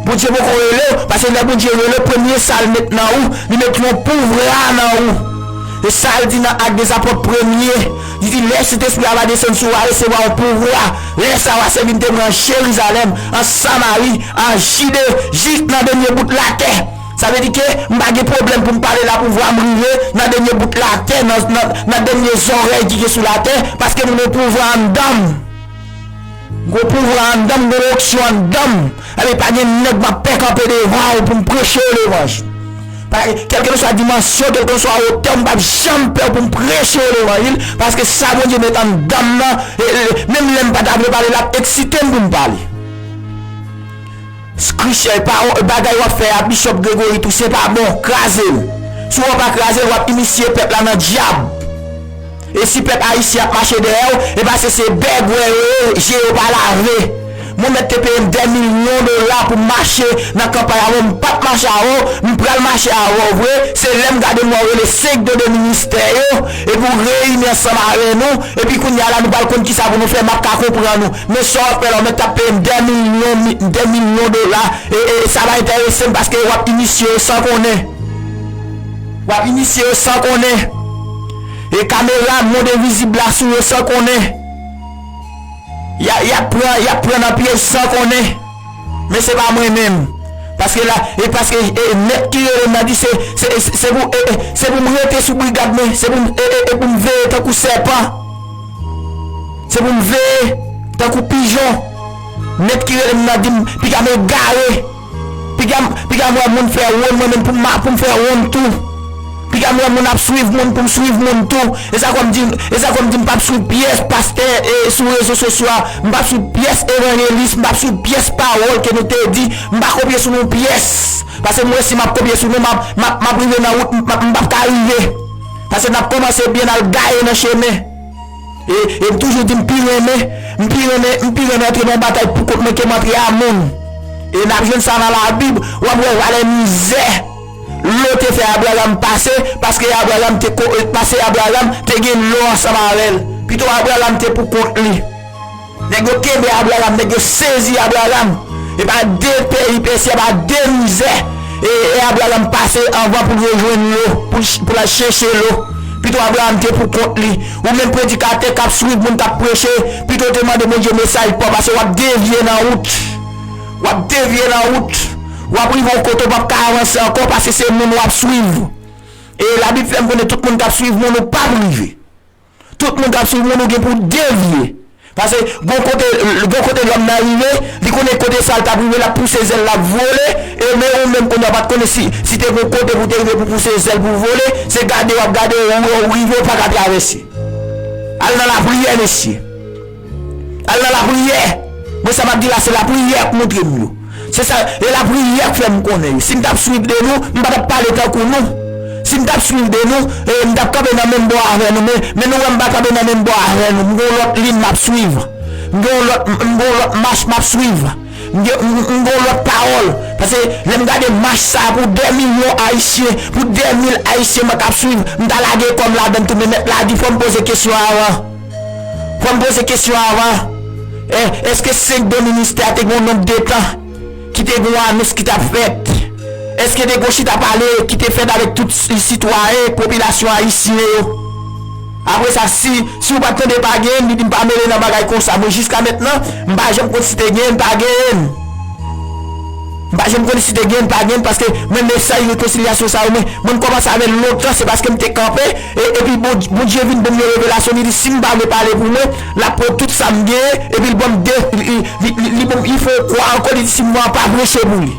Bondye poko rele w, paske lè Bondye rele w, premye sa l met nan ou, li met yon pouvwa nan ou. E sa l di nan Ak dè Zapòt premye, li di, lè Sentespri a va desann sou w, w a resevwa yon pouvwa. Lè sa a, w a sèvi m te pran Jerizalèm, an Samari, an Jide, jis nan dènye bout latè. Sa vle di ke m pa gen pwoblèm pou m pale lapouvwa, m rive nan dènye bout latè, nan, nan, nan dènye zòrèy ki gen sou latè, paske m gen pouvwa anndan m. M gen pouvwa anndan m, m gen onksyon anndan m. Ebyen, pa gen nèg m ap pè kanpe devan w pou m preche w levanjil. Pa, kèlkeswa dimansyon, kèlkeswa wotè, m p ap janm pè w pou m preche w levanjil, paske sa Bondye met anndan m nan, e, e, menm lè m pa ta vle pale, l ap eksite m pou m pale. Skrichè, pawòl, bagay w ap fè a, Bishop Gregory Toussaint pa bon, kraze l. Si w pa kraze l, w ap inisye pèp la nan dyab. E si pèp ayisyen ap mache dèyè w, e paske se bègwè yo ye, je yo pa lave. Mwen mèt te peye m dè milyon dola pou m mache nan kanpay avè w, m p ap mache avè w, m pral mache avè w vre, se lè m gade m wè w rele senk de ministè yo, epi w reyini ansanm avè nou, epi kounye a la nou pral konn kisa pou nou fè, m ap ka konprann ou. Men sa w ap fè la, w mèt ap peye m dè milyon, mi- dè milyon dola, e, e sa pa enterese m paske w ap inisye yo san konnen. W ap inisye yo san konnen. E kamera mond envizib la sou yo san konnen. Y a, y ap pran, y ap pran nan pyèj san konnen. Men se pa mwen menm. Paske la, e paske, e, nèg ki rele m nan di se, se, se, se pou, e, e, se pou m rete sou brigad mwen, se pou m, e, e, e pou m veye tankou sèpan. Se pou m veye tankou pijon. Nèg ki rele m nan di m, piga m egare. Piga m, piga m wè moun fè wonn, mwen menm pou m, pou m fè wonn tou. Piga m wè moun ap swiv moun, pou m swiv moun tou. E sa k fè m di, e sa k fè m di m p ap swiv pyès pastè, e, sou rezo sosyo a. M p ap swiv pyès evanjelis, m p ap swiv pyès pawòl ke nou te di. M pa kopye sou nou pyès. Paske m wè si m ap kopye sou nou, m ap, m ap, m ap rive nan wout, m p ap, m p ap ka rive. Paske n ap kòmanse byen, n al gaye nan chemen. E, e m toujou di m pi renmen, m pi renmen, m pi renmen antre nan batay pou kont mwen ke m antre a moun. E n ap jwenn sa nan Labib, w ap wè valè mizè Lo te fè Abraram pase, paske Abraram te ko-, paske Abraram te gen Lo ansanm avè l. Pito Abraram te pou kont li. Nèg yo kenbe Abraram, nèg yo sezi Abraram. E pa de peripesi, e pa de mizè. E, e Abraram pase anvan pou l rejwenn Lo, pou l ch-, pou l al chèche Lo. Pito Abraram te pou kont li. Ou menm predikatè k ap swiv moun k ap preche, pito w te mande Bondye mesaj pa w, paske w ap devye nan wout. W ap devye nan wout. W ap rive yon kote w p ap ka avanse ankò, paske se moun w ap swiv. E Labib fè m konnen tout moun k ap swiv moun, ou p ap rive. Tout moun k ap swiv moun, ou gen pou devye. Paske gon kote, gon kote lòm nan rive, li konnen kote sa l t ap rive, l ap pouse zèl, l ap vole, e men ou menm kounye a w pa t konnen si, si te gon kote pou w te rive pou pouse zèl pou w vole, se gade w ap gade, ou, ou rive, ou pa ka travèse. Al nan lapriyè, mesye. Al nan lapriyè. Mwen, sa m ap di la, se lapriyè k montre m yo. Se sa, e lapriyè k fè m konnen yo. Si m t ap swiv de nou, m pa t ap pale tankou nou. Si m t ap swiv de nou, e, m t ap kanpe nan menm bò avè nou. Men, men nou wè m pa kanpe nan menm bò avè nou. M gen yon lòt liy m ap swiv. M gen yon lòt, m, m gen yon lòt mach m ap swiv. M gen, m, m gen yon lòt pawòl. Paske lè m gade mach sa a pou dè milyon Ayisyen, pou dè mil Ayisyen mwen k ap swiv, m ta lage kò m ladan l tou, men mèt la di fò m poze kesyon avan. Fò m poze kesyon avan. E, èske senk don ministè a te gen yon nonb de tan ki te gen yon anons ki t ap fèt? Èske te gen yon chita pale ki te fèt avèk tout si-, sitwayen, popilasyon ayisyen yo? Apre sa, si, si w pa t tande pa genyen, li di m pa mele nan bagay konsa. Mwen, jiska mentnan, m pa janm konn si te genyen, pa genyen. M pa Jan m konn si te gen, pa gen, paske mwen mesaj rekonsilyasyon sa yo, mwen, mwen kòmanse avè l lontan, se paske m te kanpe, e, epi Bon, Bondye vin ban m yon revelasyon, li di, si m pa vle pale pou mwen, l ap pran tout sa m genyen, epi l ban m de, li, li, li, li ban m, li fè yon kwa ankò, li di, si m pa preche pou li.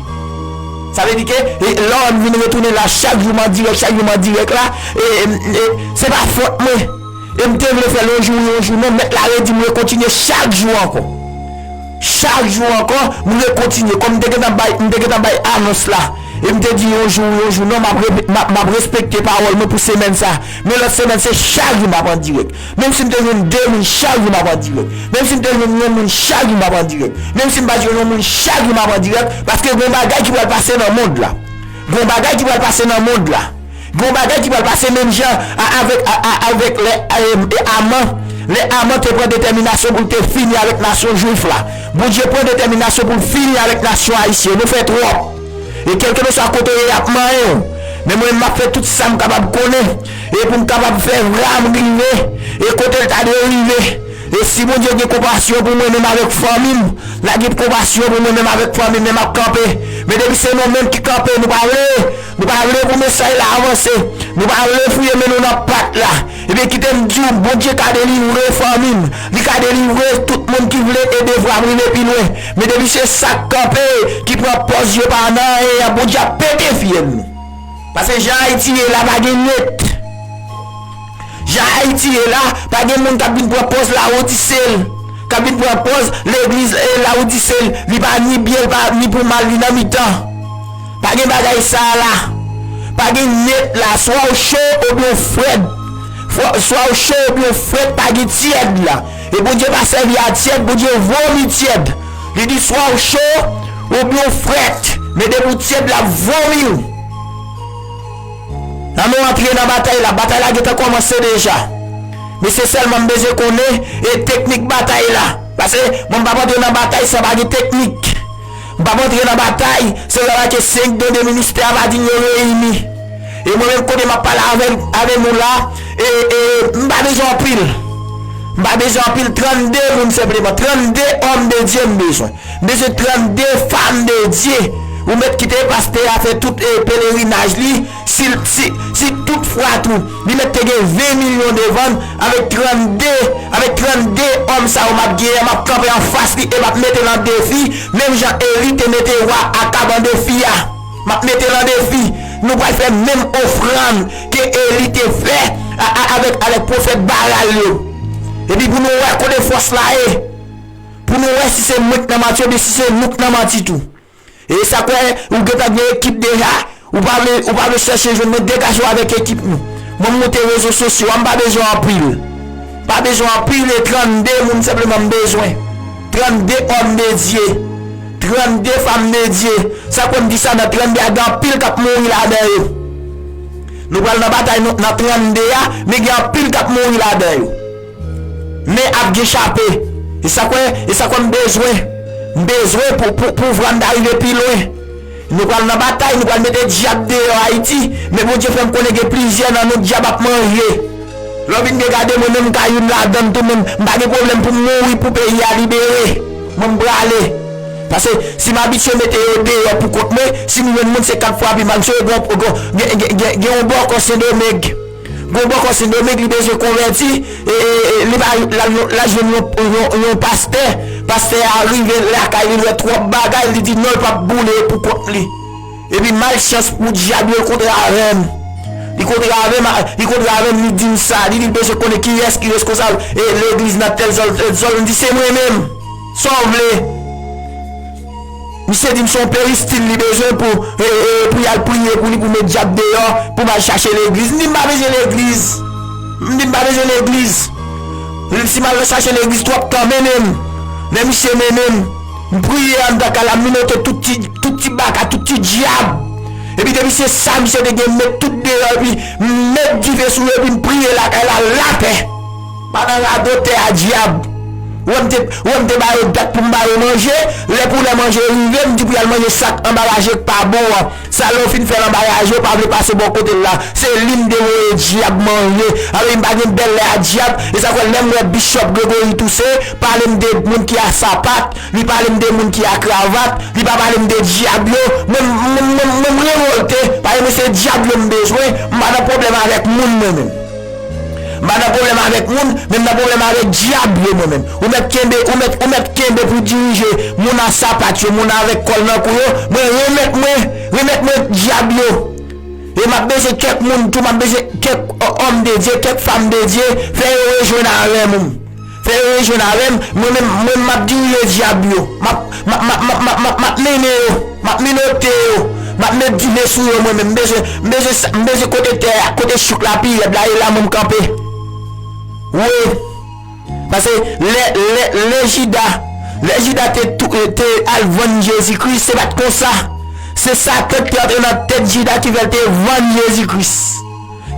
Sa vle di ke, e, lè m vin retounen la, chak jou m an dirèk, chak jou m an dirèk la, e, e, e, se pa fòt mwen. E m te vle fè l yon jou, yon jou, non, mèt la redi m rekontinye chak jou ankò. Chak jou ankò, m rekontinye. Kòm m te gentan bay, m te gentan bay anons la. E m te di yon jou, yon jou, non, m ap repe-, m ap, m ap respekte pawòl mwen pou semèn sa. Men lòt semèn, se chak jou m ap an dirèk. Menm si m te jwenn de moun, chak jou m ap an dirèk. Menm si m te jwenn yon moun, chak jou m ap an dirèk. Menm si m pa jwenn yon moun, chak jou m ap an dirèk. Paske gen yon bagay ki pral pase nan mond la. Gen yon bagay ki pral pase nan mond la. Gen yon bagay ki pral pase menm jan a, avèk, a, a, avèk lè, e, e Aman. Lè Aman te pran detèminasyon pou l te fini avèk nasyon jwif la. Bondye pran detèminasyon pou l fini avèk nasyon ayisyen. Nou fè twòp. E kèlkeswa kote w ye, y ap manyen w. Men mwen, m ap fè tout sa m kapab konnen. E pou m kapab fè vwa m rive. E kote l ta dwe rive. E si Bondye gen konpasyon pou mwen menm avèk fanmi m, l a gen konpasyon pou mwen menm avèk fanmi m, men m ap kanpe. Men depi se nou menm ki kanpe, nou pa vle, nou pa vle pou mesaj la avanse. Nou pa vle fouye men nou nan pat la. Ebyen, kite m di w, Bondye ka delivre fanmi m. Li ka delivre tout moun ki vle ede vwa m rive pi lwen. Men depi se sa k kanpe, ki pran pòz yo pa nan anyen an, Bondye ap pete fyèl nou. Paske jan Ayiti ye la, pa gen nèt. Jan Ayiti ye la, pa gen moun k ap vin pran pòz Lawodise l, k ap vin pran pòz legliz, e, Lawodise l. Li pa ni byen, li pa ni pou mal, li nan mitan. Pa gen bagay sa a la. Pa gen nèt la. Swa w cho oubyen w frèt. Fwa-, swa w cho oubyen w frèt, pa gen tyèd la. E Bondye pa sèvi a tyèd, Bondye vomi tyèd. Li di swa w cho oubyen w frèt. Men depi w tyèd, l ap vomi w. Ann nou antre nan batay la. Batay la gentan kòmanse deja. Men se sèlman m bezwen konnen e teknik batay la. Paske mwen m p ap antre nan batay san pa gen teknik. M p ap antre nan batay san yo pa ke senk don de ministè a pa di n yo reyini. E mwen menm kote m ap pale avè, avè nou la, e, e, m pa bezwen anpil. M pa bezwen anpil, trannde moun senpleman. Trannde òm de Dye m bezwen. M bezwen trannde fanm de Dye. Ou mèt kite pastè a fè tout, e, pelerinaj li. Si, si, si tout fwa tou, li mèt te gen ven milyon devan l, avèk trannde, avèk trannde òm sa yo m ap genyen, m ap kanpe anfas li e m ap mete l an defi, menm jan Eli te mete wa Akab an defi a. M ap mete l an defi. Nou pral fè menm ofrann ke Eli te fè a, a, avèk, avèk pwofèt Baal yo. Epi pou nou wè kote fòs la ye. Pou nou wè si se mwen k nan manti oubyen si se nou k nan manti tou. E sa kwè ou gentan gen ekip deja, ou pa vle, ou pa vle chèche jwenn mwen, degaje w avèk ekip nou. Mwen m moute rezo sosyo a, m pa bezwen anpil. Pa bezwen anpil, e trannde moun senpleman m bezwen. Trannde òm de Dye. Trannde fanm de Dye. Sa kwè m di sa, nan trannde a gen anpil k ap mouri ladan yo. Nou pral nan batay nou, nan trannde a, men gen anpil k ap mouri ladan yo. Men ap gen chape. E sa kwè, e sa kwè m bezwen. M bezwen pou, pou, pou vwa m ta rive pi lwen. Nou pral nan batay, nou pral mete dyab deyò Ayiti. Men Bondye fè m konnen gen plizyè nan nou dyab ap manje. Lè w vin byen gade, mwen menm m ka youn ladan l tou, men m pa gen pwoblèm pou m mouri pou peyi a libere. Mwen m prale. Paske si m abitye mete yo deyò pou kont mwen, si m jwenn moun se kat fwa pi mal, se yo gen, gen, gen, gen, gen yon bòkò Sendomeng. Gon bòkò Sendomeng li bezwen konvèti, e, e, e, li pa, l al, l al jwenn yon, yon, yon pastè. Pastè a rive lakay li, li wè twòp bagay, li di non, l p ap boule pou kont li. Epi malchans pou dyab yo, l kontre avè m. Li kontre avè m, li kontre avè m, li di m sa, li di l bezwen konnen kiyès ki reskonsab, e, legliz nan tèl zòn, tèl zòn, m di se mwen menm. Sa w vle? Misye di m se yon peristil li bezwen pou, e, e, pou y al priye pou li, pou met dyab deyò, pou m al chache legliz. M di m pa bezwen legliz. M di m pa bezwen legliz. Si m al chache legliz twòp tan, mennen m. Lè misye mennen m, m priye anndan kay la, m minote tout ti, tout ti baka, tout ti dyab. Epi depi se sa misye te gen, m met tout deyò, epi m met dife sou yo, epi m priye lakay la, lapè. Pa nan radotè a dyab. Ou wè m te, ou wè m te ba yo dat pou m ba yo manje. Lè pou lè manje rive, m di pou y al manje sa k anbaraje k pa bon an. Sa lè w fin fè l anbaraje, w pa vle pase bò kote l la. Se li m te voye dyab manje. Alò, m pa gen bèl lè a dyab. E sa k fè lè m wè Bishop Gregory Toussaint pale m de moun ki a sapat, li pale m de moun ki a kravat, li pa pale m de dyab yo. Mwen, mwen, mwen, mwen, m revòlte. Paske mwen se dyab yo m bezwen. M pa nan pwoblèm avèk moun, mwen menm. M pa nan pwoblèm avèk moun, men m nan pwoblèm avèk dyab yo, mwen menm. Ou mèt kenbe, ou mèt, ou mèt kenbe pou dirije moun a sapat yo, moun avèk kòl nan kou yo. Mwen, remèt mwen, remèt mwen dyab yo. E m ap bezwen kèk moun tou, m ap bezwen kèk, ò, òm de Dye, kèk fanm de Dye, fè yo rejwenn avè m. Fè yo rejwenn avè m, mwen menm, mwen m ap dirije dyab yo. M ap, m ap, m ap, m ap, m ap, m ap mennen yo. M ap menote yo. M ap met dife sou yo mwen menm. M bezwen, m bezwen sa, m bezwen kote tè a, kote chouk la pi rèd la, e la mwen m kanpe. Wi. Paske lè, lè, lè Jida, lè Jida te tou, te al vann Jezi Kris, se pa t konsa. Se Satan ki te antre nan tèt Jida ki fè l te vann Jezi Kris.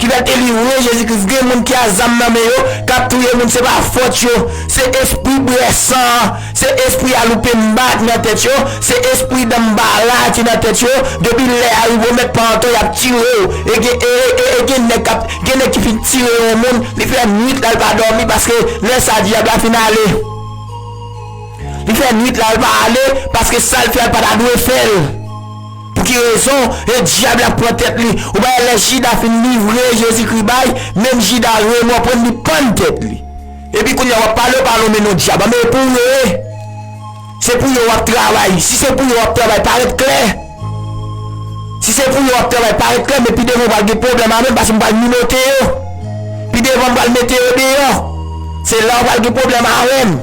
Ki fè l te livre Jezi Kris. Gen moun ki a zam nan men yo, k ap touye moun, se pa fòt yo. Se espri bwè san an, se espri aloupenba ki nan tèt yo, se espri danmbala ki nan tèt yo. Depi lè a rive, w mèt pa antre, y ap tire w. E gen, e, e, e gen nèg k ap, gen nèg ki fin tire yon moun, li fè nwit la, l pa dòmi, paske lè sa dyab la fin ale. Li fè nwit la, l pa ale, paske sa l fè a, l pa ta dwe fè l. Pou ki rezon? E dyab la pran tèt li. Ou pa wè lè Jida fin livre Jezikri bay, menm Jida remò pran li pann tèt li. Epi kounye a w ap pale, w pa lonmen non dyab. Anben, e pou yo ye. Se pou yo w ap travay. Si se pou yo w ap travay, parèt klè. Si se pou yo w ap travay, parèt klè, men pi devan w pral gen pwoblèm avè m, paske m pral minote yo. Pi devan m pral mete yo deyò. Se la w pral gen pwoblèm avè m.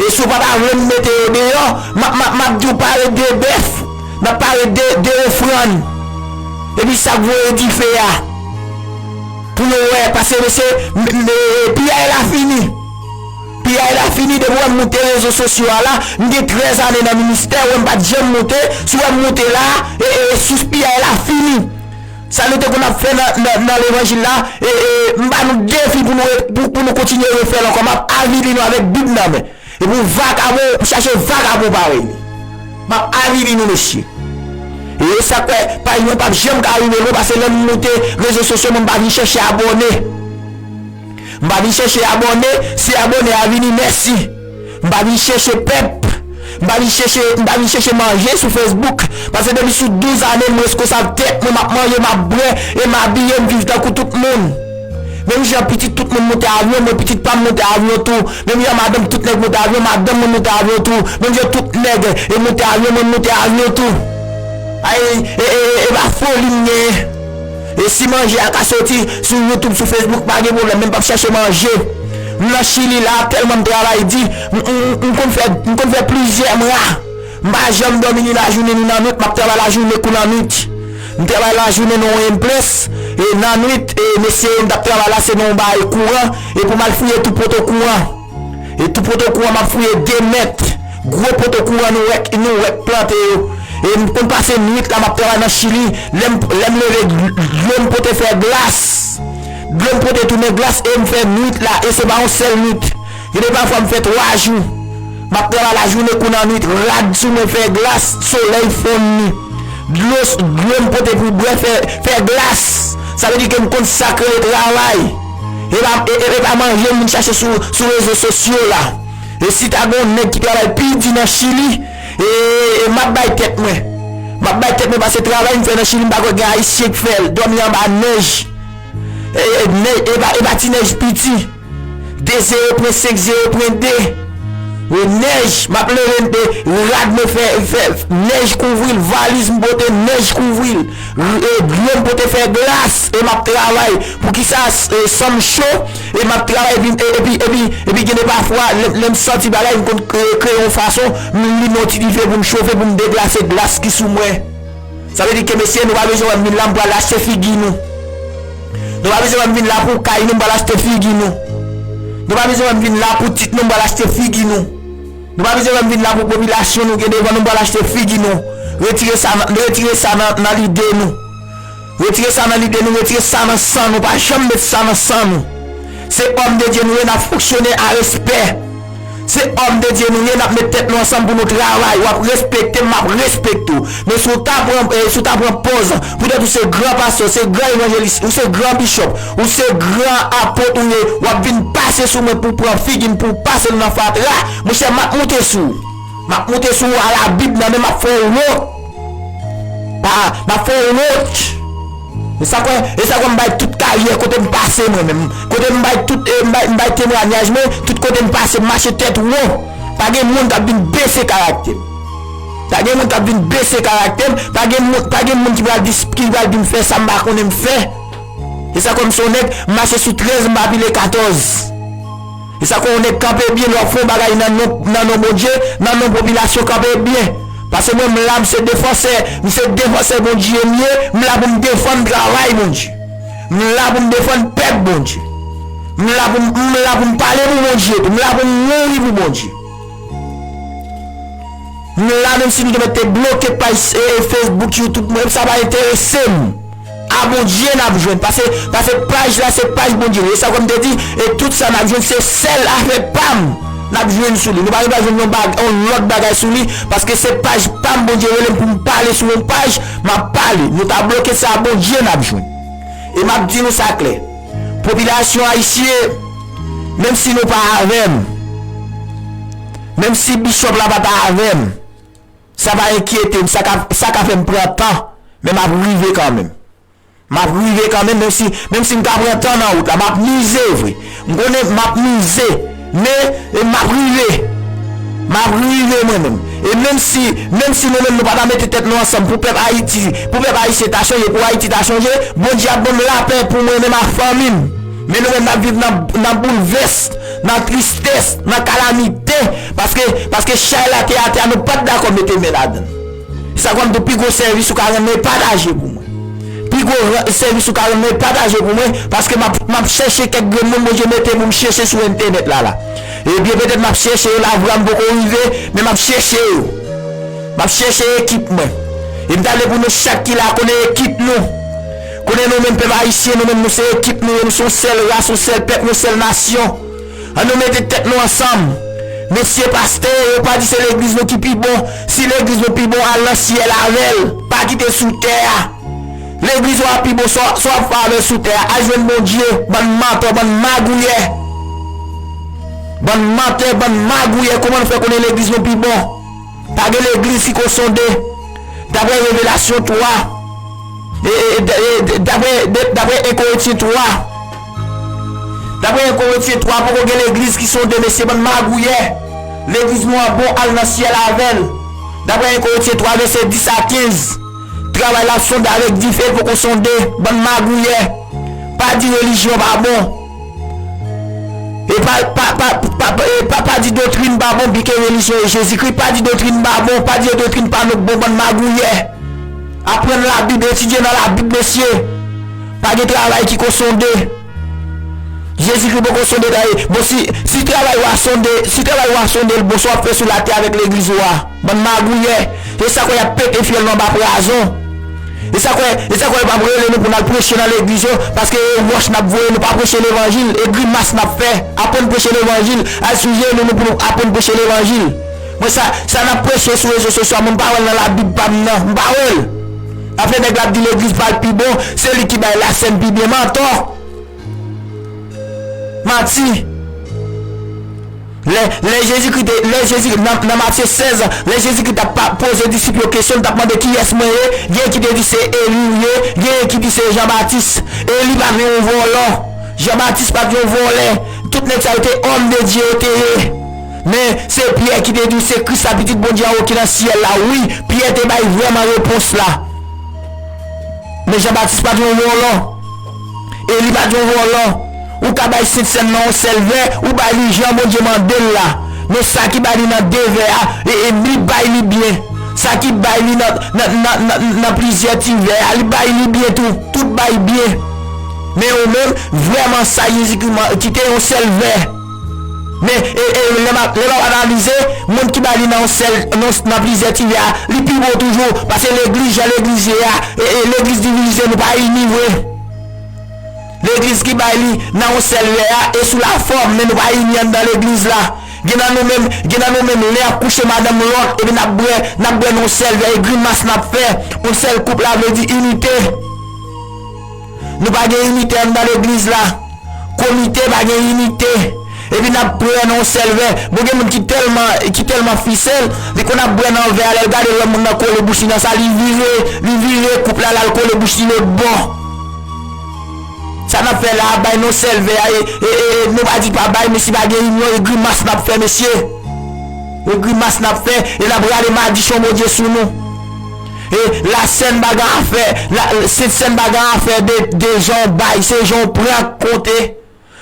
E si w pa ta vle m mete yo deyò, m ap, m ap, m ap di w pare de bèf, n ap pare de, de ofrann. Epi sa k voye dife a. Pou yo wè, paske mesye, m, m, e, piyay la fini. Piyay la fini, depi w wè m moute rezo sosyo a la, m gen trèz ane nan ministè, w wè m pa t janm moute, si w wè m moute la, e, e, sous piyay la fini. Sa nou te konn ap fè nan, nan, nan levanjil la, e, e, m ba nou defi pou nou, pou, pou nou kontinye refè l ankò. M ap avili nou avèk Bib nan men. E pou vakabon, m chache vakabon parèy li. M ap avili nou, mesye. E sa k fè, paj mwen p ap janm ka rive lwen, paske lè m moute rezo sosyo, mwen m pa vin chèche abòne. M pa vin chèche abòne, si abòne a vini, mèsi. M pa vin chèche pèp. M pa vin chèche, m pa vin chèche manje sou Facebook. Paske depi sou douz ane, m reskonsab tèt mwen, m ap manje, m ap bwè, e m abiye, m viv tankou tout moun. Menm jan pitit tout moun moute avyon, mwen pitit pa m moute avyon tou. Menm jan madanm tout nèg moute avyon, madanm mwen moute avyon tou. Menm jan tout nèg e moute avyon, mwen moute avyon tou. Ay, e, e, e, e pa foli m genyen. E si manje a ka soti sou YouTube, sou Facebook, pa gen pwoblèm, men m p ap chèche manje. M nan Chili la, tèlman m travay di, m, m, m konn fè, m konn fè plizyè mwa. M pa janm dòmi ni lajounen ni lannwit, m ap travay lajounen kou lannwit. M travay lajounen nan yon M plus, e lannwit, e mesye yo m t ap travay la, se nan yon bagay kouran, e pou m al fouye tout poto kouran. E tout poto kouran m ap fouye de mèt. Gwo poto kouran nou wè, nou wè k plante yo. E m konn pase nwit la m ap travay nan Chili. Lè m, lè m leve, dlo m pote fè glas. Dlo m pote tounen glas e m fè nwit la. E se pa yon sèl nwit. Gen de pafwa m fè twa jou. M ap travay lajounen kou lannwit. Rad sou mwen fè glas. Solèy fonn li. Dlo, dlo m pote pou bwè fè, fè glas. Sa vle di ke m konn sa k rele travay. E pa, e, e, e pa manje m vin chache sou, sou rezo sosyo la. E si ta gen yon nèg ki travay pi di nan Chili, e, e m ap bay tèt mwen. M ap bay tèt mwen paske travay m fè nan Chili, m pa kwè gen Ayisyen k fè l. Dòmi anba nèj. E, e, nèj, e pa, e pa ti nèj piti. De zewo pwen senk, zewo pwen de. E nèj, m ap leve, e, rad mwen fè, fè nèj kouvri l, valiz m pote nèj kouvri l. E, dlo m pote fè glas, e m ap travay. Poukisa, e, san m cho, e m ap travay, epi, e, epi, epi, epi gen de pafwa, lè, lè m santi bagay, m konn kreye, kreye yon fason, m limen yon ti dife pou m chofe, pou m deglase glas ki sou mwen. Sa vle di ke, mesye, nou pa bezwen wè m vin la, m pral achte figi nou. Nou pa bezwen wè m vin la pou kay nou, m pral achte figi nou. Nou pa bezwen wè m vin la pou tit nou, m pral achte figi nou. Nou pa bezwen wè m vin la pou popilasyon nou gen devan nou, m pral achte figi nou. Retire sa nan, retire sa nan, nan lide nou. Retire sa nan lide nou, retire sa nan san nou, pa janm met sa nan san nou. Se òm de Dye nou ye, n ap fonksyone a respè. Se òm de Dye nou ye, n ap met tèt nou ansanm pou nou travay. W ap respekte m, m ap respekte w. Men si w ta pran, eh, si w ta pran pòz, poutèt ou se gran pastè, ou se gran evanjelis, ou se gran bishop, ou se gran apot ou ye, w ap vin pase sou mwen pou w pran figi m, pou w pase l nan fatra, monchè, m ap moute sou ou. M ap moute sou ou a la Bib nan men, m ap fè w wont. Pa, m ap fè w wont. E sa kwè, e sa kwè m bay tout karyè kote m pase mwen menm. Kote m bay tout, eh, m bay, m bay temwanyaj mwen, tout kote m pase, m mache tèt won. Pa gen moun k ap vin bese karaktè m. Pa gen moun k ap vin bese karaktè m. Pa gen moun, pa gen moun ki pral dis-, ki pral di m fè sa m pa konnen m fè. E sa kwè m se yon nèg, m mache sou trèz, m pa pile katòz. E sa kwè yon nèg kanpe byen, lè w ap fè yon bagay nan non, nan non Bondye, nan non popilasyon, kanpe byen. Paske mwen, m la, m se defansè, m se defansè Bondye m ye, m la pou m defann travay Bondye. M la pou m defann pèp Bondye. M la pou m, m la pou m pale pou Bondye tou, m la pou m mouri pou Bondye. M la, menm si nou te mèt te bloke paj, eh, Facebook, YouTube mwen, sa pa enterese m. A Bondye n ap jwenn. Pase, pase paj la, se paj Bondye. E sa, kòm te di, e tout sa n ap jwenn, se sèl afè pa m n ap jwenn sou li. Nou pa gen dwa jwenn yon bag-, yon lòt bagay sou li, paske se paj pa m Bondye rele m pou m pale sou yon paj, m ap pale. Nou ta bloke sa, Bondye n ap jwenn. E m ap di nou sa klè. Popilasyon ayisyen, menm si nou pa avè m, menm si bishop la pa ta avè m, sa pa enkyete m, sa ka, sa ka fè m pran tan, men m ap rive kanmenm. M ap rive kanmenm, menm si, menm si m ka pran tan nan wout la, m ap mize vre. M konnen m ap mize, men, e, m ap rive. M ap rive mwen menm. E menm si, menm si nou menm nou pa ta mete tèt nou ansanm pou pèp Ayiti, pou pèp ayisyen ta chanje, pou Ayiti ta chanje, Bondye ap ban m lapè pou mwen menm ak fanmi m. Men nou menm n ap viv nan, nan boulvès, nan tristès, nan kalamite, paske, paske chay la te atè a, nou pa t dakò mete men ladan l. Sa kwè m tou pi gwo sèvis ou ka rann mwen, pataje pou mwen. Pi gwo ra-, sèvis ou ka rann mwen, pataje pou mwen, paske m ap, m ap chèche kèk grenn moun Bondye mete pou m chèche sou entènèt la la. Ebyen, petèt m ap chèche yo, lavwa m poko rive, men m ap chèche yo. M ap chèche ekip mwen. E m ta vle pou nou chak ki la konnen ekip nou. Konnen nou menm pèp ayisyen, nou menm nou se ekip nou ye, nou se yon sèl ras, yon sèl pèp, yon sèl nasyon. An nou mete tèt nou ansanm. Mesye pastè yo, pa di se legliz nou ki pi bon. Si legliz nou pi bon, al nan syèl avè l. Pa kite sou tè a. Legliz ou a pi bon, sa w, sa w ap fè avè l sou tè a? Al jwenn Bondye, bann mantè, bann magouyè. Bann mantè, bann magouyè, kòman nou fè konnen legliz nou pi bon? Pa gen legliz ki ko sonde. Daprè Revelasyon twa, e, e, e, d-, e, d-, daprè, d-, daprè en Korentyen twa, daprè en Korentyen twa, poko gen legliz ki sonde, mesye, bann magouyè. Legliz nou an bon, al nan syèl avè l. Daprè en Korentyen twa, vèsè dis a kenz. Travay la ap sonde avèk dife, l poko sonde, bann magouyè. Pa di relijyon pa bon. E pa, pa, pa, pa, pa, e pa, pa di doktrin pa bon, byen ke relijyon e Jezikri, pa di doktrin pa bon, pa di doktrin pa nou k bon, bann magouyè. Aprann Labib, etidye nan Labib, mesye. Pa gen travay ki ko sonde. Jezikri poko sonde travay. Bon, si, si travay ou a sonde, si travay ou a sonde l bon, sa w ap fè sou latè avèk legliz ou a? Bann magouyè. E sa kwè y ap pete fyèl nou anba prazon. E sa kwè, e sa kwè yo p ap rele nou pou n al preche nan legliz yo, paske e wòch n ap voye, nou pa preche levanjil, e grimas n ap fè, aprann preche levanjil, al sou jenou nou pou nou aprann preche levanjil. Mwen sa, sa n ap preche sou rezo sosyo a, mwen m pa wè l nan Labib pa m nan, m pa wè l. Afè nèg la ap di legliz pa l pi bon, se li ki bay lasèn pi byen, mantò. Manti. Lè, lè Jezikri te, lè Jezi, nan, nan Matye sèz, lè Jezikri t ap pa, poze disip yo kesyon, li t ap mande kiyès mwen ye, genyen ki te di se Eli ou ye, genyen ki di se Jan Batis. Eli pa t yon vòlò, Jan Batis pa t yon vòlè. Tout nèg sa yo te òm de Dye yo te ye. Men, se Pyè ki te di se Kris la, Pitit Bondye anwo ki nan syèl la. Wi, Pyè te bay vrèman repons la. Men Jan Batis pa t yon vòlò. Eli pa t yon vòlò. Ou ka bay Sentsèn nan yon sèl vè, ou bay li jan Bondye mande l la. Men sa ki bay li nan de vè a, e, e li bay li byen. Sa ki bay li nan, nan, nan, nan, nan plizyè ti vè a, li bay li byen tou. Tout bay byen. Men ou menm, vrèman sa Jezikri man-, kite yon sèl vè. Men, e, e, lè m ap, lè m ap analize, moun ki bay li nan yon sèl, nan, nan plizyè ti vè a, li pi bon toujou, paske legliz, jan legliz ye a, e, e, legliz divize, nou pa ini vre. Legliz ki bay li nan yon sèl vè a, e sou lafòm, men nou pa ini anndan legliz la. Gen nan nou menm, gen nan nou menm, lè y ap kouche madanm lòt, epi n ap bwè, n ap bwè nan yon sèl vè, e grimas n ap fè. Yon sèl koup la vle di inite. Nou pa gen inite anndan legliz la. Komite pa gen inite. Epi n ap bwè nan yon sèl vè. Bon, gen moun ki tèlman, ki tèlman fisèl, li konn ap bwè nan vè a, lè l gade lòt moun nan kole bouch li nan sa, li vire, li vire koup la, l al kole bouch li lòt bò. Sa n ap fè la a, bay nan sèl vè a, e, e, e, e, nou pa di pa bay, men si pa gen inyon, e grimas n ap fè, mesye. E grimas n ap fè, e n ap rale madichon Bondye sou nou. E lasèn pa gen afè, la, Sentsèn pa gen afè de, de jan w bay, se jan w pran k konte.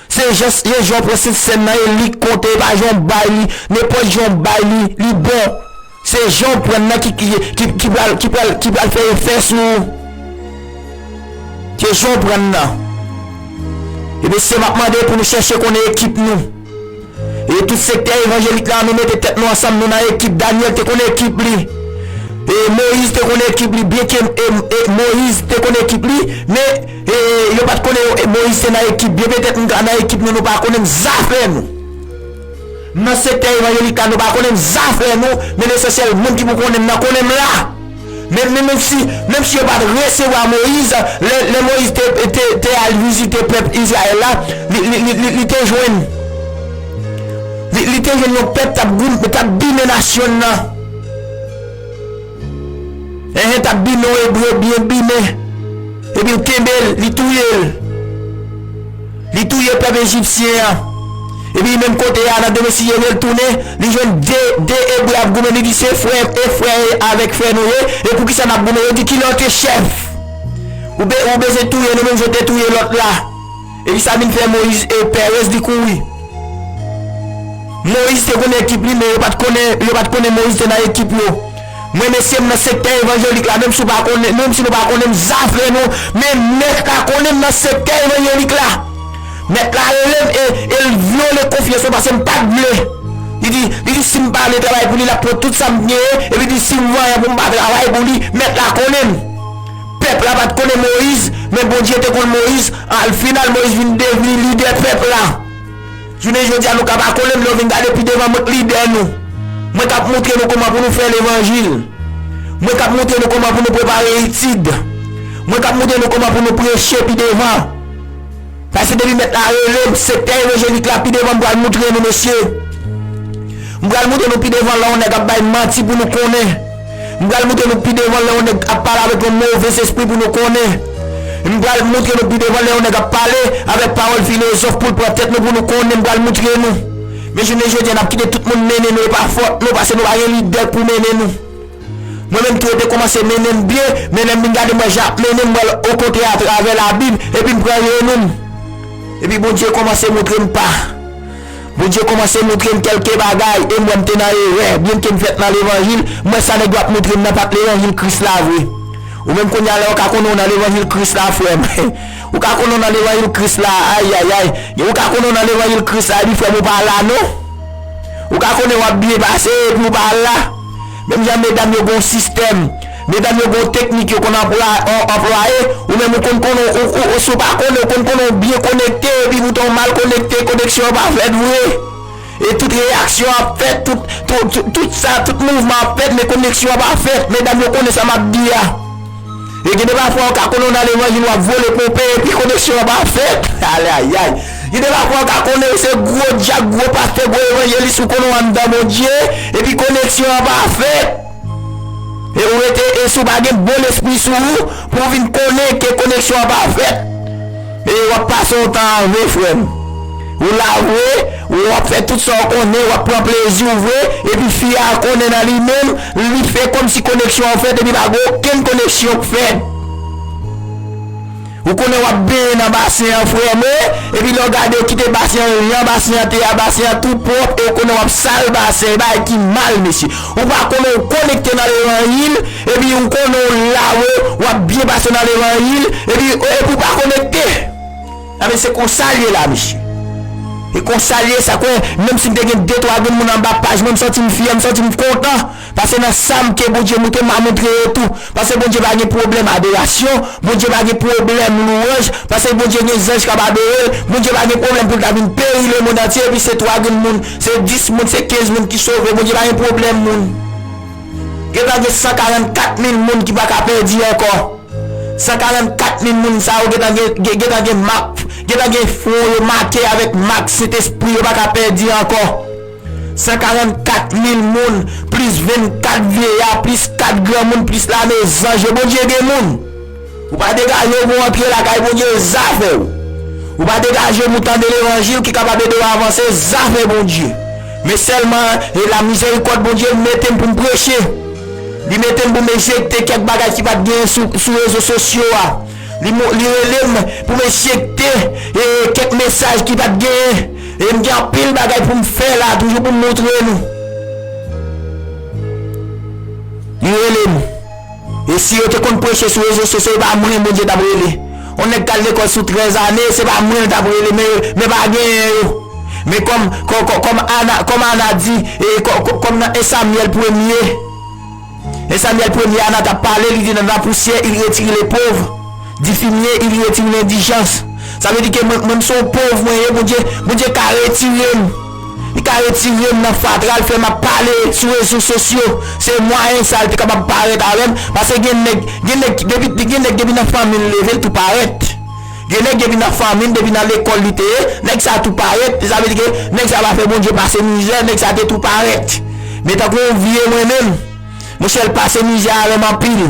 Se jan, se jan w pran Sentsèn nan, e li k konte, e pa jan w bay li, nenpòt jan w bay li, li bon. Se jan w pran nan ki, ki, ki, ki pral, ki pral, ki pral fè efè sou ou. Se jan w pran nan. Ebyen, se m ap mande pou nou chèche konnen ekip nou. E tout sektè evanjelik la, nou mete tèt nou ansanm, nou nan ekip. Danyèl te konn ekip li. E Moyiz te konn ekip li, byenke, e, e Moyiz te konn ekip li, men, e, yo pa t konnen yo, e Moyiz te nan ekip. Byen petèt nou ta nan ekip nou, nou pa konnen m zafè nou. Nan sektè evanjelik la, nou pa konnen m zafè nou, men lesansyèl, moun ki pou konnen m nan, konnen m la. Men, men, menm si, menm si yo pa t resevwa Moyiz, lè, lè Moyiz te, te, te al vizite pèp Izrayèl la, li, li, li, li, li te jwenn, li, li te jwenn yon pèp t ap goum-, t ap bimen nasyon l nan. Enhen, t ap bimen yon Ebre byen bimen. Epi l kenbe l, li touye l. Li touye pèp ejipsyen an. Epi menm kote a, nan demen si Jewel tounen, li jwenn de, de Ebre ap goumen, li di, "Se frè, e frè avèk frè nou ye, e poukisa n ap goumen?" Yo di, "Kilè w te chèf? Ou be-, ou bezwen touye nou menm jan w te touye lòt la." Epi sa vin fè Moyiz e Pèrez li kouri. Moyiz te konnen ekip li, men yo pa t konnen, yo pa t konnen Moyiz te nan ekip yo. Mwen, mesye, m nan sektè evanjelik la, menm si w pa konnen, menm si nou pa konnen m zafè nou, men mèt la konnen m nan sektè evanjelik la. Mèt la rele m e, e l vyole konfyans mwen paske m pa t vle. Li di, li di si m pa vle travay pou li, l ap pran tout sa m genyen, epi di si m vanyan pou m pa travay pou li, mèt la konnen m. Pèp la pa t konnen Moyiz, men Bondye te konn Moyiz. Al final, Moyiz vin devni lidè pèp la. Jounen jodi a, nou ka pa konnen m, lè w vin gade pi devan, mwen k lidè nou. Mwen k ap montre nou kòman pou nou fè levanjil. Mwen k ap montre nou kòman pou nou prepare etid. Mwen k ap montre nou kòman pou nou preche pi devan. Paske depi mèt la rele m, sektè evanjelik la pi devan, m pral montre nou, mesye. M pral montre nou pi devan lè yon nèg ap bay manti pou nou konnen. M pral montre nou pi devan lè yon nèg ap pale avèk yon movez espri pou nou konnen. M pral montre nou pi devan lè yon nèg ap pale avèk pawòl filozòf pou l pran tèt nou pou nou konnen. M pral montre nou. Men jounen jodi a, n ap kite tout moun mennen nou, e pa fòt nou, paske nou pa gen lidè pou mennen nou. Mwen menm tou, yo te kòmanse mennen m byen, men lè m vin gade mwen jan y ap mennen m, mwen, okontrè, atravè Labib, epi m pran renou m. Epi Bondye kòmanse montre m pa. Bondye kòmanse montre m kèlke bagay, e m wè m te nan erè, byenke m fèt nan levanjil, m wè sa nèg yo ap montre m nan pa t levanjil Kris la vre. Ou menm kounye a la, ou ka konnen w nan levanjil Kris la, frè m. Ou ka konnen w nan levanjil Kris la, ayayay. Ou ka konnen w nan levanjil Kris la, epi frè m, ou pa la non. Ou ka konnen w ap byen pase, epi ou pa la. Menm jan medam yo gen yon sistèm, medam yo gen yon teknik yo konn anplwa-, an-, anplwaye, ou menm ou konn konnen, ou, ou, ou, si w pa konnen, ou konn konnen w byen konekte, epi poutan w mal konekte, koneksyon an pa fèt vre. E tout reyaksyon ap fèt, tout, tout, tout, tout sa, tout mouvman ap fèt, men koneksyon an pa fèt. Medam yo konnen sa m ap di a. E gen de pafwa ou ka konnen w nan levanjil, w ap vole ponpe, epi koneksyon an pa fèt. Ayayay. Gen de pafwa ou ka konnen se gwo dyak, gwo pastè, gwo evanjelis ou konnen w anndan Bondye, epi koneksyon an pa fèt. E ou rete, e si w pa gen bon lespri sou ou, pou w vin konnen ke koneksyon an pa fèt. E w ap pase yon tan an ven, frè m. Ou la vre, w ap fè tout sa w konnen, w ap pran plezi w vre, epi fi a konnen nan li menm, li fè kòmsi koneksyon an fèt, epi pa gen okenn koneksyon k fèt. Ou konnen w ap benyen nan basen an, frè m, wi, epi lè w gade, w kite basen an jan basen an te a, basen an tou pwòp, e w konnen w ap sal basen, e bagay ki mal, mesye. Ou pa konnen w konekte nan levanjil, epi ou konnen w la, wi, w ap byen pase nan levanjil, epi, epi w pa konekte. A, men se konsa l ye la, mesye. E konsa l ye, sa kwè, menm si m te gen de twa grenn moun anba paj mwen, m santi m fyè, m santi m kontan. Paske nan sa m ke Bondye montre m, m a montre yo tou. Paske Bondye pa gen pwoblèm adorasyon, Bondye pa gen pwoblèm lwanj, paske Bondye gen zanj k ap adore l, Bondye pa gen pwoblèm pou l ta vin peri lemonn antye, epi se twa grenn moun, se dis moun, se kenz moun ki sove, Bondye pa gen pwoblèm moun. Gentan gen san karannkat mil moun ki pa ka pèdi ankò. San karannkat mil moun sa yo gentan gen, gen, gentan gen mak, gentan gen fwon yo make avèk mak Sentespri, yo pa ka pèdi ankò. San karannkat mil moun, plis vennkat vyeya, plis kat granmoun, plis lame zanj yo. Bondye gen moun. Ou pa degaje w pou w antre lakay Bondye, zafè w. Ou pa degaje w pou w tande levanjil ki kapab ede w avanse, zafè Bondye. Men sèlman, e la mizèrikòd Bondye mete m pou m preche. Li mete m pou m ejekte kèk bagay ki pa t genyen sou, sou rezo sosyo a. Li, mo- li rele m pou m ejekte e, kèk mesaj ki pa t genyen. E m gen anpil bagay pou m fè la, toujou pou m montre nou. Li rele m. E si yo te konn preche sou rezo sosyo, se pa mwen Bondye t ap rele. Yon nèg k al lekòl sou trèz ane, se pa mwen l t ap rele, men, men pa genyen yo. Men kòm, kò- kò- kòm Ana, kòm Ana di, e kò- kò- kòm nan en Samyèl premye, en Samyèl premye, Ana t ap pale, li di, dans la poussière, il retire les pauvres, du fumier, il retire l'indigence. Sa vle di ke mwen, mwen, m se yon pòv mwen ye, Bondye, Bondye ka retire m. Li ka retire m nan fatra, l fè m ap pale sou rezo sosyo. Se mwayen sa l te kapab parèt avè m, paske gen nèg, gen nèg, depi, gen nèg depi nan fanmi l leve, l tou parèt. Gen nèg depi nan fanmi l, depi nan lekòl li te ye, nèg sa tou parèt. Sa vle di ke nèg sa pa fè Bondye pase mizè, nèg sa te tou parèt. Men tankou yon vye mwen menm, monchè, l pase mizè avè m anpil.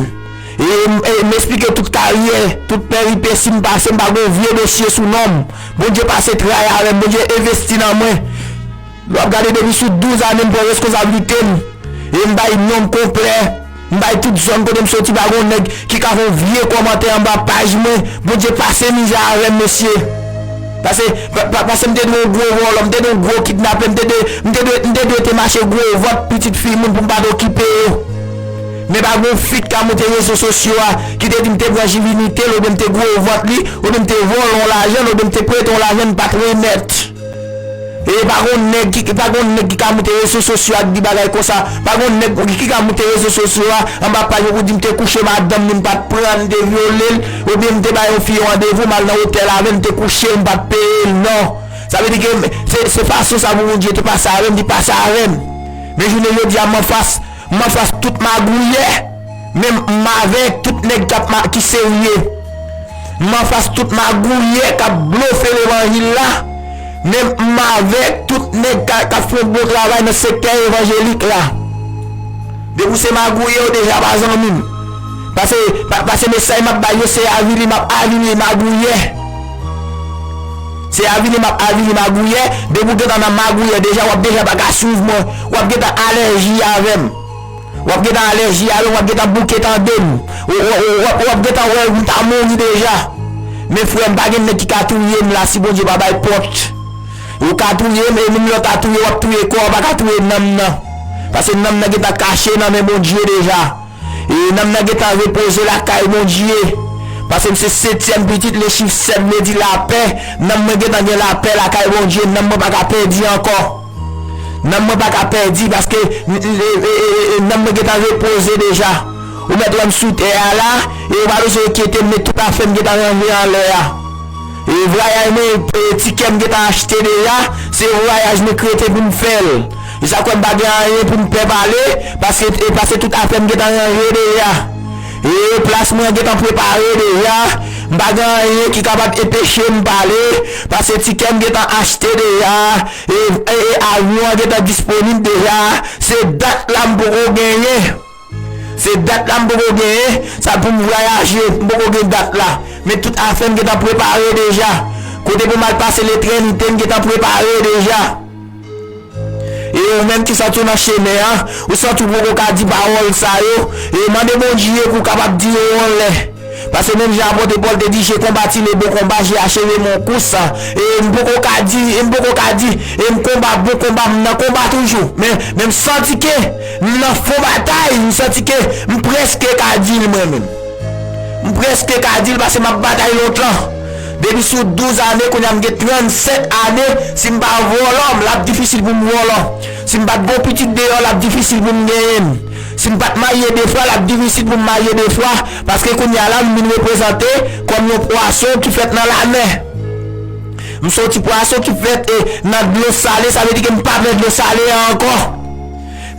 E m e m eksplike tout karyè, tout peripesi m pase, m pa gen yon vye dosye sou non m. Bondye pase tray avè m, Bondye envesti nan mwen. Lè w ap gade depi sou douz ane m pran reskonsablite m. E m bay non m konplè. M bay tout zòn kote m soti, pa gen yon nèg ki ka fè yon vye kòmantè anba paj mwen. Bondye pase mizè avè m, mesye. Pase, pa- pa- pase m te dwe yon gwo vòlò, m te dwe yon gwo kidnapè, m te dwe, m te dwe, m te dwe te mache gwo vant pitit fi moun pou m pa t okipe yo. Men pa gen yon fi k ka monte rezo sosyo a ki te di m te pran jivinite l, oubyen m te gwo vant li, oubyen m te vòlè yon lajan l, oubyen m te prete yon lajan l, m pa t remèt. E pa gen yon nèg ki, pa gen yon nèg ki ka monte rezo sosyo a k di bagay konsa. Pa gen yon nèg ki, ki ka monte rezo sosyo a anba paj mwen pou di m te kouche madanm li, m pa t pran, m te vyole l, oubyen m te bay yon fi yon randevou, m al nan otèl avè l, m te kouche, m pa t peye l, non. Sa vle di ke se, se fason sa pou Bondye te pase avè m, li pase avè m. Men jounen jodi a, m anfas, m anfas tout magouyè. Menm m avèk tout nèg k ap ma- ki serye. M anfas tout magouyè k ap blofe levanjil la. Menm m avèk tout nèg k ap, k ap fè yon bon travay nan sektè evanjelik la. Depi w se magouyè, w deja pa zanmi m. Pase, pa- pase mesaj m ap bay yo, se avili m ap avili magouyè. Se avili m ap avili magouyè. Depi w gentan nan magouyè, deja w ap deja pa ka swiv mwen. W ap gentan alèji avè m. W ap gentan alèji avè m, w ap gentan bouke tande m. W, w, w, w ap, w ap gentan wè m ta mouri deja. Men frè m, pa gen nèg ki ka touye m la si Bondye pa bay pòt. Ou ka touye m, e menm lè w ta touye, w ap touye kò w, w pa ka touye nanm nan. Pase nanm nan gentan kache nan men Bondye deja. E nanm nan gentan repoze lakay Bondye. Pase m se setyèm pitit, le chif sèt vle di lapè. Nanm mwen gentan gen lapè lakay Bondye, nanm mwen pa ka pèdi ankò. Nanm mwen pa ka pèdi paske n- n- e- e- e- e- nanm mwen gentan repoze deja. Ou mèt wè m sou tè a la, e ou pa bezwen enkyete m, men tout afè m gentan ranje anlè a. E vwayaj mwen, e, tikè m gentan achte deja, se vwayaj mwen k rete pou m fè l. E sa kwè m pa gen anyen pou m pè pale, paske, e, paske tout afè m gentan ranje deja. E plas mwen gentan prepare deja, m pa gen anyen ki kapab enpeche m pale, paske tikè m gentan achte deja, e, e, e avyon an gentan disponib deja, se dat la m poko genyen. Se dat la m poko genyen, sa pou m vwayaje, m poko gen dat la. Men tout afè m gentan prepare deja. Kote pou m al pase letrenite m gentan prepare deja. E ou menm ki santi w nan chemen an, ou santi w poko ka di pawòl sa yo, e mande Bondye pou w kapab di yo yon lè. Paske menm jan apot Pòl te di, j'ai combattu le bon combat, j'ai achevé mon course. E m poko ka di, e m poko ka di, e m konba bon konba, m nan konba toujou. Men, men m santi ke m nan fon batay, m santi ke m prèske ka di l mwen menm. M prèske ka di l paske m ap batay lontan. Depi sou douz ane, kounye a m gen trannsèt ane, si m pa vòlò, l ap difisil pou m vòlò. Si m pa t gen yon pitit deyò, l ap difisil pou m genyen l. Si m pa t marye de fwa, l ap difisil pou m marye de fwa, paske kounye a la, m vin reprezante kòm yon pwason ki fèt nan lamè. M se yon ti pwason ki fèt, e, nan dlo sale, sa vle di ke m pa pè dlo sale a ankò.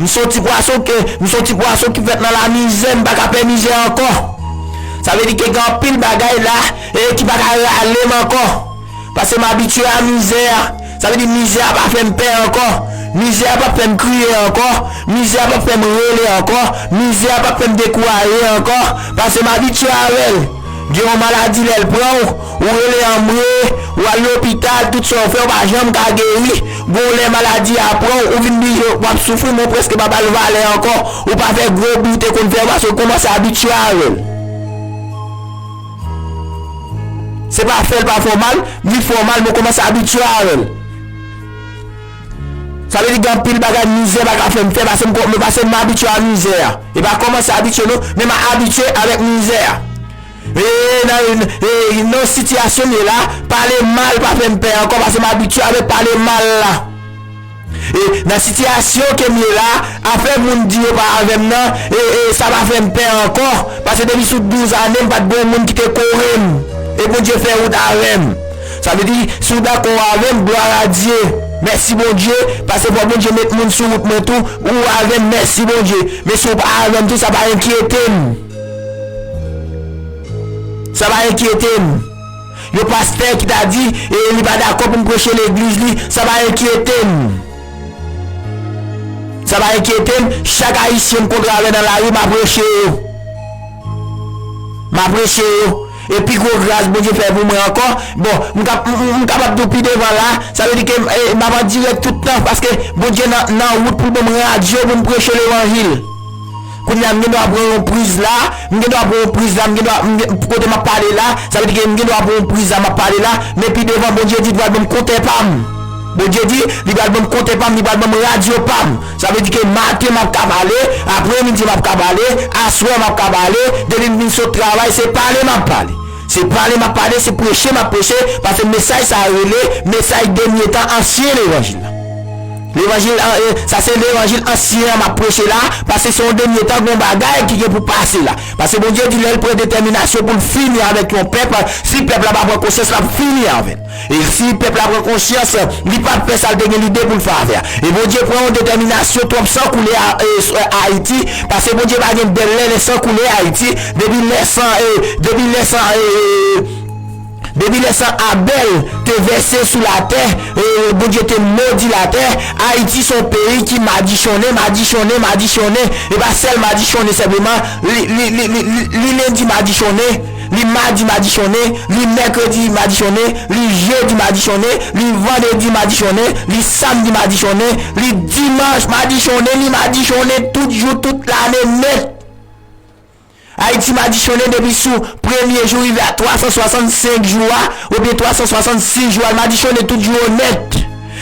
M se yon ti pwason ke, m se yon ti pwason ki fèt nan lamizè, m pa ka pè mizè ankò. Sa vle di ke gen anpil bagay la, e, ki pa ka rale m ankò. Paske m abitye a mizè a. Sa vle di mizè a pa fè m pè ankò. Mizè a p ap fè m kriye ankò. Mizè a p ap fè m rele ankò. Mizè a p ap fè m dekouraje ankò. Paske m abitye avè l. Gen yon maladi lè l pran w, ou rele anmwe, ou al lopital, tout sa w fè, ou pa janm ka geri. Gon lè maladi a pran w, ou vin bliye, w ap soufri, men w prèske pa ba l valè ankò. Ou pa fè gwo bri w te konn fè yo, paske w kòmanse abitye avè l. Se pa fè l pa fè w mal, li fè w mal, men w kòmanse abitye avè l. Sa vle di gen anpil bagay mizè pa ka fè m fè, paske m, paske m abitye a mizè a. E pa kòmanse abitye non, men m abitye avèk mizè a. E nan, e nan sitiyasyon m ye la, pale mal pa fè m pè ankò, paske m abitye avèk pale mal la. E nan sitiyasyon ke m ye la, afè moun di yo pa avè m nan, e, e sa pa fè m pè ankò, paske depi sou douz ane, m pa t gen yon moun ki te kore m. E Bondye fè wout avè m. Sa vle di, si w dakò avè m, glwa a Dye. Mèsi Bondye, paske fò Bondye met moun sou wout mwen tou, ou avè m, mèsi Bondye. Men si w pa avè m tou, sa pa enkyete m. Sa pa enkyete m. Yon pastè ki ta di, e, li pa dakò pou m preche legliz li, sa pa enkyete m. Sa pa enkyete m, chak Ayisyen m kontre avè nan lari, m apresye yo. M apresye yo. E pi gwo gras Bondye fè pou mwen ankò. Bon, m kap-, m, m, m kapab di w pi devan la, sa vle di ke, e, m ap an dirèk tout tan, paske Bondye nan, nan wout pou l ban m radyo pou m preche levanjil. Kounye a, m gen dwa pran yon priz la, m gen dwa pran yon priz la, m gen dwa, m gen, kote m ap pale la, sa vle di ke m gen dwa pran yon priz la, m ap pale la, men pi devan, Bondye di, li pral ban m kontè pa m. Bondye di, li pral ban m kontè pa m, li pral ban m radyo pa m. Sa vle di ke maten m ap ka pale, apremidi m ap ka pale, aswè m ap ka pale, depi m vin sot travay, se pale m ap pale. Se pale m ap pale, se preche m ap preche, paske mesaj sa a rele mesaj dènye tan, ansyen levanjil la. Levanjil, e, sa se levanjil ansyen an m ap preche la, paske se yon dènye tan, gen yon bagay ki gen pou pase la. Paske Bondye di lè l pran detèminasyon pou l fini avèk yon pèp, si pèp la pa pran konsyans, l ap fini avè l. E si pèp la pran konsyans, li p ap fè sa l te gen lide pou l fè avè a. E Bondye pran yon detèminasyon twòp san koule a, e, s-, e, Ayiti, paske Bondye pa gen dèl lè, lè san koule Ayiti, depi lè san, e, depi lè san, e, depi lè san Abèl te vèse sou latè, e, Bondye te modi latè, Ayiti se yon peyi ki madichonnen, madichonnen, madichonnen. E pa sèl madichonnen senpleman, li, li, li, li, li, li lendi madichonnen, li madi madichonnen, li mèkredi madichonnen, li jedi madichonnen, li vandredi madichonnen, li samdi madichonnen, li dimanch madichonnen, li madichonnen tout jou, tout lane nèt. Ayiti madichonnen depi sou premye jou rive a twa san swasannsenk jou a, oubyen twa san swasannsis jou a, l madichonnen tout jou yo nèt.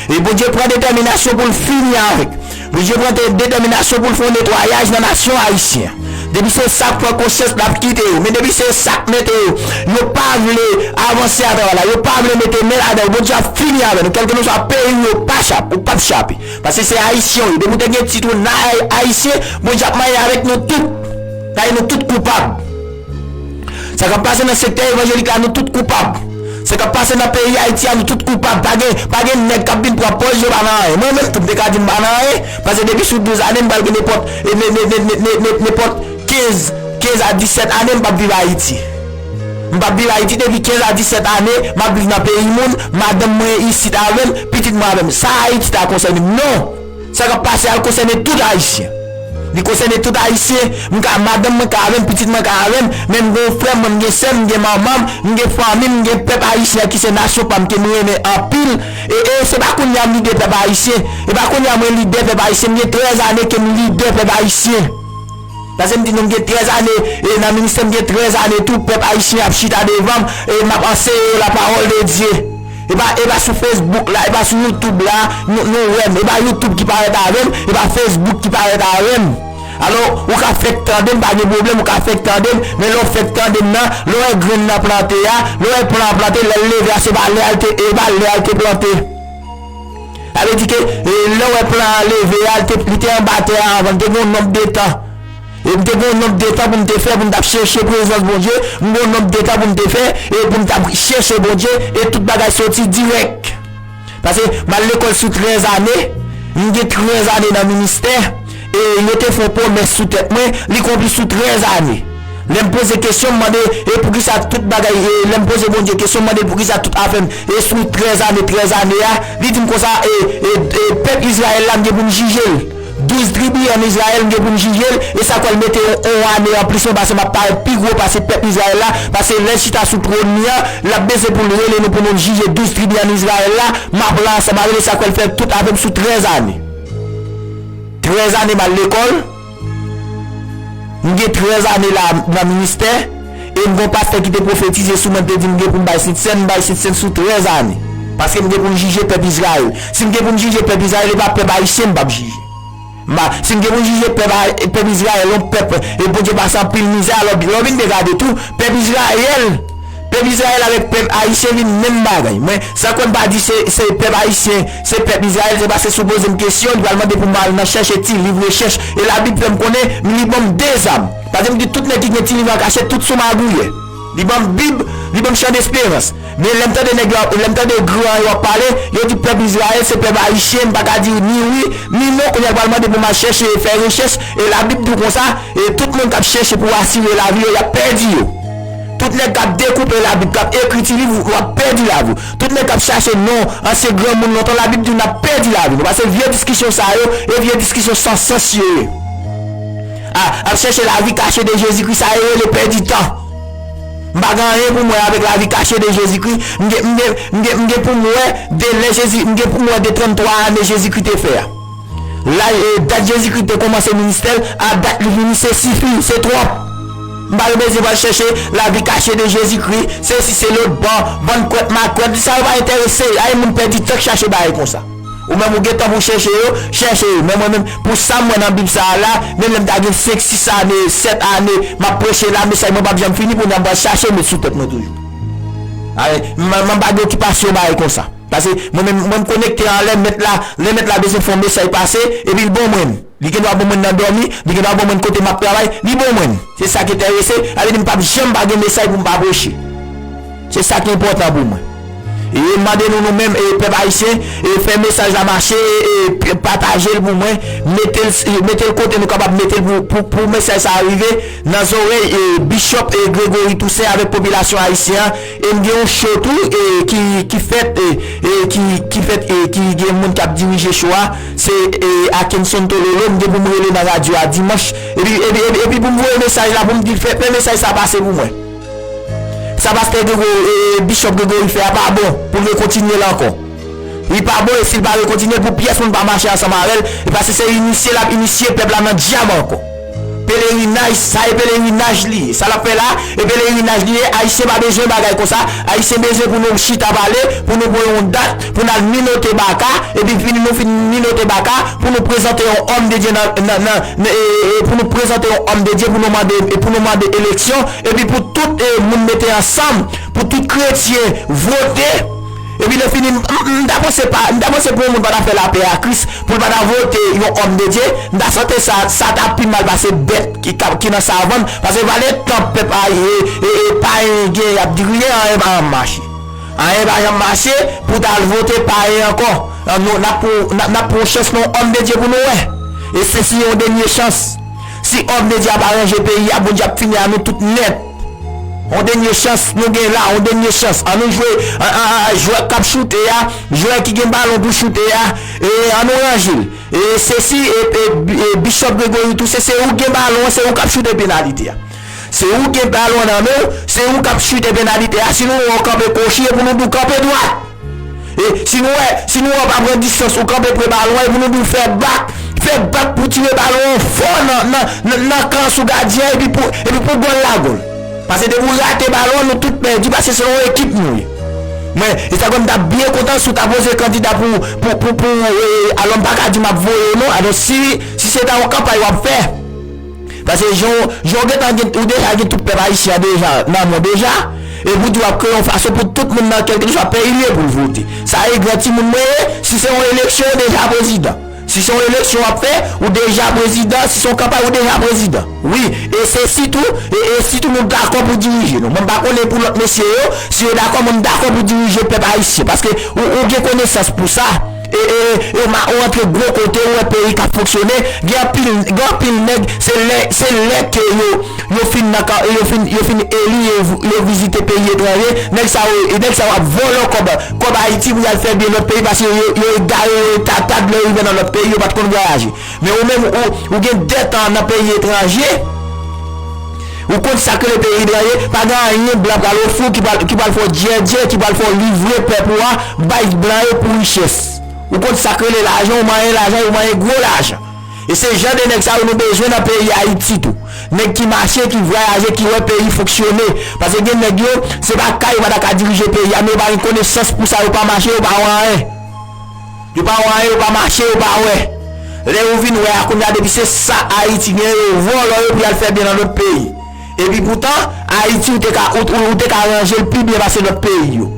E Bondye pran detèminasyon pou l fini avèk. Bondye pran te-, detèminasyon pou l fè yon netwayaj nan nasyon ayisyen an. Depi se sa k pran konsyans, l ap kite yo. Men depi se sa k mete yo, yo pa vle avanse atravè la, yo pa vle mete men ladan yo, Bondye ap fini avè nou. Kèlkeswa peyi w ye, ou pa chap-, ou p ap chape. Paske se Ayisyen w ye. Depi w te gen tit ou nan Ay-, Ayisyen, Bondye ap manyen avèk nou tout. Paske nou tout koupab. Sa k ap pase nan sektè evanjelik la, nou tout koupab. Sa k ap pase nan peyi Ayiti a, nou tout koupab. Pa gen, pa gen nèg k ap vin pran pòz yo pa nan anyen. Mwen menm tou, m te ka di m pa nan anyen, paske depi sou douz ane, m pral gen nenpòt, e, ne, ne, nenpòt kenz, kenz a disèt ane, m p ap viv Ayiti. M p ap viv Ayiti depi kenz a disèt ane, m ap viv nan peyi moun, madanm mwen isit avè m, pitit mwen avè m. Sa Ayiti ta konsène m? Non! Sa k ap pase a konsène tout Ayisyen. Li konsène tout Ayisyen. M ka, madanm mwen ka avè m, pitit mwen ka avè m, men m gen yon frè m, mwen m gen sè m, m gen manman m, m gen fanmi m, m gen pèp ayisyen an ki se nasyon pa m ke m renmen anpil. E, e se pa kounye a m lidè pèp ayisyen. E pa kounye a mwen lidè pèp ayisyen. M gen trèz ane ke m lidè pèp ayisyen. Paske m di nou, m gen trèz ane, e nan ministè, m gen trèz ane tou, pèp ayisyen ap chita devan m, e m ap anseye yo lapawòl de Dye. E pa, e pa sou Facebook la, e pa sou YouTube la, nou, nou wè m. E pa YouTube ki parèt avè m, e pa Facebook ki parèt avè m. Alò, ou ka fèk tande m, pa gen pwoblèm, ou ka fèk tande m, men lè w fèk tande m nan, lè w wè grenn nan plante a, lè w wè plan an plante, lè l leve a, se pa lè a l te, e pa lè a l te plante. Sa vle di ke, e, lè w wè plan an leve a, l te, li te anba tè a anvan, li te gen yon nonb de tan. E m te gen yon nonb de tan pou m te fè, pou m t ap chèche prezans Bondye, m gen yon nonb de tan pou m te fè, e pou m t ap chèche Bondye, e tout bagay soti dirèk. Paske m al lekòl sou trèz ane, m gen trèz ane nan ministè, e yo te fè yon pwomès sou tèt mwen, li konpli sou trèz ane. Lè m poze kesyon, m mande, e poukisa tout bagay, e lè m poze Bondye kesyon, m mande l poukisa tout afè m, e sou trèz ane, trèz ane a, li di m konsa, e, e, e pèp Izrayèl la, m gen pou m jije l. Douz tribi ann Izrayèl, m gen pou m jije l, e sa kwè l mete yon, yon ane anplis mwen, paske m ap parèt pi gwo pase pèp Izrayèl la, paske lè l chita sou twòn li an, l ap bezwen pou l rele nou pou nou jije douz tribi ann Izrayèl la, m ap la ansanm avè l, e sa kwè l fè tout avè m sou trèz ane. Trèz ane m al lekòl, m gen trèz ane la nan ministè, e m gen yon pastè ki te pwofetize sou mwen, te di m gen pou m bay Sentsèn, m bay Sentsèn sou trèz ane. Paske m gen pou m jije pèp Izrayèl. Si m gen pou m jije pèp Izrayèl, e pa pèp ayisyen m p ap jije. M pa, si m gen pou m jije pèp, a- pèp Izrayèl, yon pèp, e Bondye pase anpil mizè, alò, lè w vin gade tou, pèp Izrayèl, pèp Izrayèl avèk pèp ayisyen vin menm bagay. Mwen, sa kwè m pa di se, se pèp ayisyen, se pèp Izrayèl, se paske si w poze m kesyon, li pral mande pou m al nan chèche ti liv rechèch, e Labib fè m konnen, li ban m de zam. Paske m di tout nèg ki gen ti liv an kachèt, tout sou magouyè. Li ban m Bib, li ban m chan desperans. Men lè m tande nèg yo, lè m tande gran yo ap pale, yo di pèp Izrayèl se pèp ayisyen, m pa ka di ni wi, ni non, kounye a l pral mande pou m al chèche e fè rechèch, e Labib di w konsa, e tout moun k ap chèche pou asire lavi yo, y ap pèdi yo. Tout nèg k ap dekoupe Labib, k ap ekri ti liv, w ap pèdi lavi w. Tout nèg k ap chache non ansyen granmoun lontan, Labib di w n ap pèdi lavi nou. Paske vye diskisyon sa yo, e vye diskisyon san sans yo ye. A, ap chèche lavi kache de Jezikri, sa yo rele pèdi tan. M pa gen anyen pou m wè avèk lavi kache de Jezikri. M gen, m gen, m gen, m gen pou m wè de lè Jezi, m gen pou m wè de tranntwa ane Jezikri te fè a. La, e, dat Jezikri te kòmanse ministè l, a dat li fini, se sifi, se twòp. M pa bezwen pral chèche lavi kache de Jezikri, se si se lòt bò, vann kwèt makwèt, sa yo pa enterese, ay moun pèdi tan k chache bagay konsa. Ou menm ou gen tan pou chèche yo, chèche yo. Men mwen menm, pou sa m wè nan Bib sa a la, menm lè m ta gen senk, sis ane, sèt ane, m ap preche la, mesaj mwen p ap janm fini, pou m pral chache met sou tèt mwen toujou. Ay, m, m pa gen okipasyon bagay konsa. Paske mwen menm, mwen m konekte anlè, mèt la, lè mèt la bezwen fè yon mesaj pase, epi l ban mwen l. Li gen dwa ban mwen l nan dòmi, li gen dwa ban mwen l kote m ap travay, li ban mwen l. Se sa ki enterese, sa vle di m p ap janm pa gen mesaj pou m pa preche. Se sa ki enpòtan pou mwen. E mande nou, nou menm, e pèp ayisyen, e fè mesaj la mache, e, e p- pataje l pou mwen, mete l, e mete l kote nou kapab mete l pou, pou, pou mesaj sa a rive nan zòrèy, e Bishop, e Gregory Toussaint avèk popilasyon ayisyen an. E m gen yon show tou, e ki, ki fèt, e, e ki, ki fèt, e ki gen moun k ap dirije show a, se, e Akenson Tololo, m gen pou m rele nan radyo a dimanch, epi, epi, epi, epi pou m voye mesaj la, pou m di l fè, fè mesaj sa pase pou mwen. Sa pastè Gregory, e, e, Bishop Gregory fè a pa bon pou l rekontinye l ankò. Li pa bon, e si l pa rekontinye l, pou pyès moun pa mache ansanm avè l, e paske se inisye l ap inisye pèp la nan dyab ankò. Pelerinaj, sa e pelerinaj li ye. Sa l ap fè la, e pelerinaj li ye. Ayisyen pa bezwen bagay konsa. Ayisyen bezwen pou nou chita pale, pou nou pran yon dat, pou n al minote baka, epi fini nou fin minote baka, pou nou prezante yon òm de Dye nan, nan, nan, nan, e, e, pou nou prezante yon òm de Dye, pou nou mande, e pou nou mande eleksyon, epi pou tout, e, moun mete ansanm, pou tout kretyen vote. Epi lè fini, m, m, m ta panse pa, m ta panse pou yon moun pa ta fè lapè a Kris, pou l pa ta vote yon òm de Dye, m ta santi sa, sa ta pi mal pase bèt ki, ka- ki nan savann, paske valè tan pèp a, e, e, e, payen gen, y ap di rien, anyen pa janm mache. Anyen pa janm mache pou ta al vote payen ankò. An nou, n ap pran, n ap, n ap pran yon chans nan yon òm de Dye pou nou wè. E se si yon dènye chans. Si òm de Dye ap aranje peyi a, Bondye ap fini a nou tout nèt. Yon dènye chans nou gen la, yon dènye chans. An nou jwe, an, an, an, jwè k ap choute a, jwè ki gen balon pou choute a, e an nou ranje l. E se si, e, e, e Bishop Gregory tou, se, se ou gen balon an, se ou k ap choute penalite a. Se ou gen balon nan men w, se ou k ap choute penalite a. Si nou wè w kanpe kwochi, e pou nou di w kanpe dwat. E si nou wè, si nou wè w pa pran distans, ou kanpe pre balon an, e pou nou di w fè bak, fè bak pou tire balon an fò nan, nan, nan, nan kans ou gadyen an, epi pou, epi pou gòl la gòl. Paske depi w rate balon an, nou tout pèdi, paske se yon ekip nou ye. Mwen, e sa kwè m t ap byen kontan si w ta poze kandida pou, pou, pou, pou, e, alò m pa ka di m ap voye w non, alò si, si se ta yon kanpay w ap fè, paske jan, jan w gentan gen, ou deja gen tout pèp ayisyen an deja nan men w deja, epi w di w ap kreye yon fason pou tout moun nan kèlkeswa peyi l ye pou l vote. Sa e gran timoun mwen ye, si se yon eleksyon, m deja prezidan. Si se yon eleksyon w ap fè, ou deja prezidan. Si se yon kanpay, ou deja prezidan. Wi, e se sitou, e, e sitou nou dakò pou dirije nou. Mwen m pa konnen pou lòt mesye yo, si yo dakò, mwen m dakò pou dirije pèp ayisyen. Paske ou, ou gen konesans pou sa. E, e, e ou ma-, ou antre gwo kote, ou wè peyi k ap fonksyone, gen anpil, gen anpil nèg, se lè, se lè ke yo, yo fin nan ka-, yo fin, yo fin eli, yo, yo vizite peyi etranje, nèg sa yo, e nèg sa yo ap vòlò kòb, kòb Ayiti pou y al fè byen lòt peyi, paske yo, yo egare, yo tatad lè yo rive nan lòt peyi, yo pa t konn vwayaje. Men ou menm, ou, ou gen dèt an nan peyi etranje, ou konn sa k rele peyi etranje, pa gen anyen blan pral ofri w ki pral, ki pral fè w djèdjè, ki pral fè w livre pèp ou a bay blan yo pou richès. Ou konn sa k rele lajan, ou manyen lajan, ou manyen gwo lajan. E se jan de nèg sa yo nou bezwen nan peyi Ayiti tou. Nèg ki mache, ki vwayaje, ki wè peyi fonksyone. Paske gen nèg yo, se pa ka yo pa ta ka dirije peyi a, men yo pa gen konesans pou sa, yo pa mache, yo pa wè anyen. Yo pa wè anyen, yo pa mache, yo pa wè. Lè yo vin wè a kounye a, depi se sa Ayiti gen, yo vòlò yo pou y al fè byen nan lòt peyi. Epi poutan, Ayiti, ou te ka, ou, ou, ou te ka ranje l pi byen pase lòt peyi yo.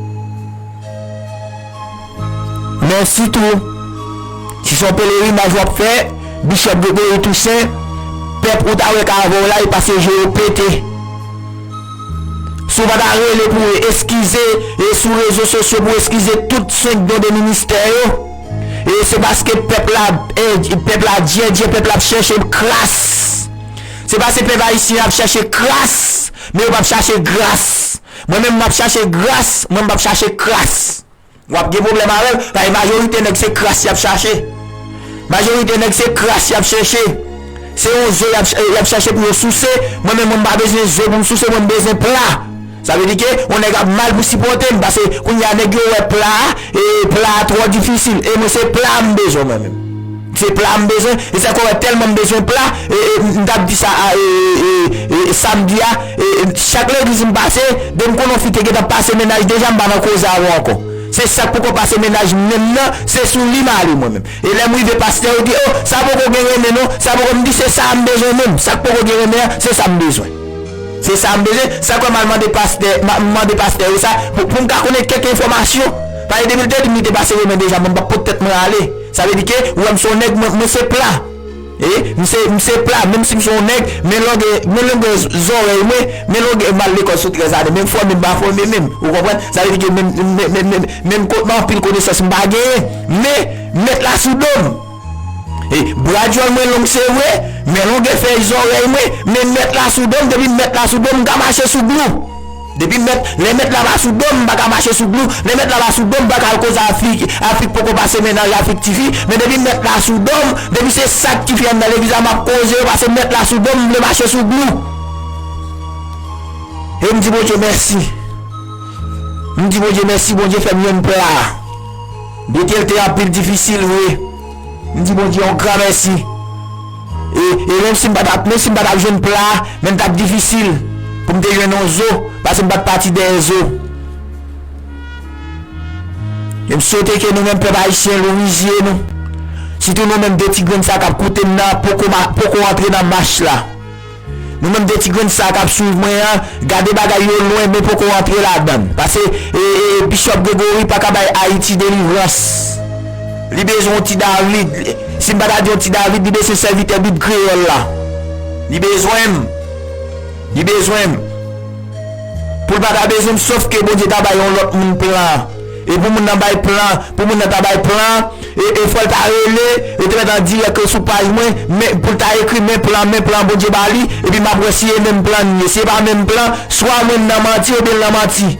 Men sitou, si se yon pelerinaj w ap fè, Bishop Gregory Toussaint, pèp ou ta wè k avè w la, e pa se je yo pete. Si w pa ta rele pou eskize, e sou rezo sosyo pou eskize tout senk don de ministè yo, e se paske pèp la, e, pèp la djèdjè, pèp la ap chèche kras. Se paske pèp ayisyen ap chèche kras, men yo p ap chache gras. Mwen menm, m ap chache gras, mwen m p ap chache kras. W ap gen pwoblèm avè l, paske majorite nèg se kras y ap chache. Majorite nèg se kras y ap chèche. Se yon zo y ap, y ap chache pou yo souse. Mwen menm, mwen pa bezwen zo pou m souse, mwen m bezwen pla. Sa vle di ke yon nèg ap mal pou sipòte m, paske kounye a nèg yo wè pla a, e pla a twò difisil. E mwen se pla m bezwen mwen menm. Se pla m bezwen, e sa k fè w wè tèlman m bezwen pla, e, e, m t ap di sa a, e, e, e, e, samdi a, e, e, chak legliz m pase, depi m konnen yon fi te gentan pase mennaj deja, m pa nan koze avè w ankò. Se sa k poko pase mennaj menm nan, se sou li m ale mwen menm. E lè m rive pastè yo di, o, sa poko gen renmen non, sa poko, m di se sa a m bezwen menm, sa k poko gen renmen an, se sa m bezwen. Se sa m bezwen, sa k fè m al mande pastè, m a-, m mande pastè yo sa, pou, pou m ka konnen kèk enfòmasyon. Paske depi l te di m li te pase renmen deja, mwen m p ap pot tèt mwen ale. Sa vle di ke, ou wè m se yon nèg, mwen, mwen se pla. E, m se, m se pla, menm si m se yon nèg, men longè, men longè z-, zòrèy mwen, men longè, m al lekòl sou trèz ane, men m fòme, m pa fòme menm. Ou konprann? Sa vle di ke menm, menm, menm, menm, menm ko-, men anpil konesans m pa genyen. Men, mèt la sou do m. E, bra djòl mwen long se vre, men longè fèy zòrèy mwen, men mèt la sou do m, depi mèt la sou do m, m ka mache sou glou. Depi mèt, lè mèt la pa sou do m, m pa ka mache sou glou. Lè mèt la pa sou do m, m pa ka al koze Afrik, Afrik poko pase mennaj Afrik tifi. Men depi mèt la sou do m, depi se sa k tifi anndan legliz la, m ap koze yo, paske mèt la sou do m, m vle mache sou glou. E m di Bondye mèsi. M di Bondye mèsi, Bondye fè m jwenn pla a. Byen ke l te anpil difisil vre. M di Bondye yon gran mèsi. E, e menm si m pa t ap, menm si m pa t ap jwenn pla, men l t ap difisil pou m te jwenn yon zo, paske m pa t pati dèyè zo. E m swete ke nou menm pèp ayisyen, louvri zye nou. Sitou nou menm de ti grenn sa k ap koute m nan, poko ma-, poko antre nan mach la. Nou menm de ti grenn sa k ap swiv mwen an, gade bagay yo lwen, men poko antre ladan l. Paske, e, e, Bishop Gregory pa ka bay Ayiti delivrans. Li bezwen yon ti David. Si m pa ta di yon ti David, li bezwen sèvitè Bib kreyòl la. Li bezwen m. Li bezwen m. Pou l pa ta bezwen m, sòf ke Bondye ta bay yon lòt moun plan. E pou moun nan bay plan, pou moun nan ta bay plan, e, e fò l ta rele, yo te mèt an dirèk sou paj mwen, men, pou l ta ekri men plan, men plan Bondye ba li, epi m ap wè si e menm plan li ye. Si e pa menm plan, swa mwen m nan manti, oubyen l nan manti.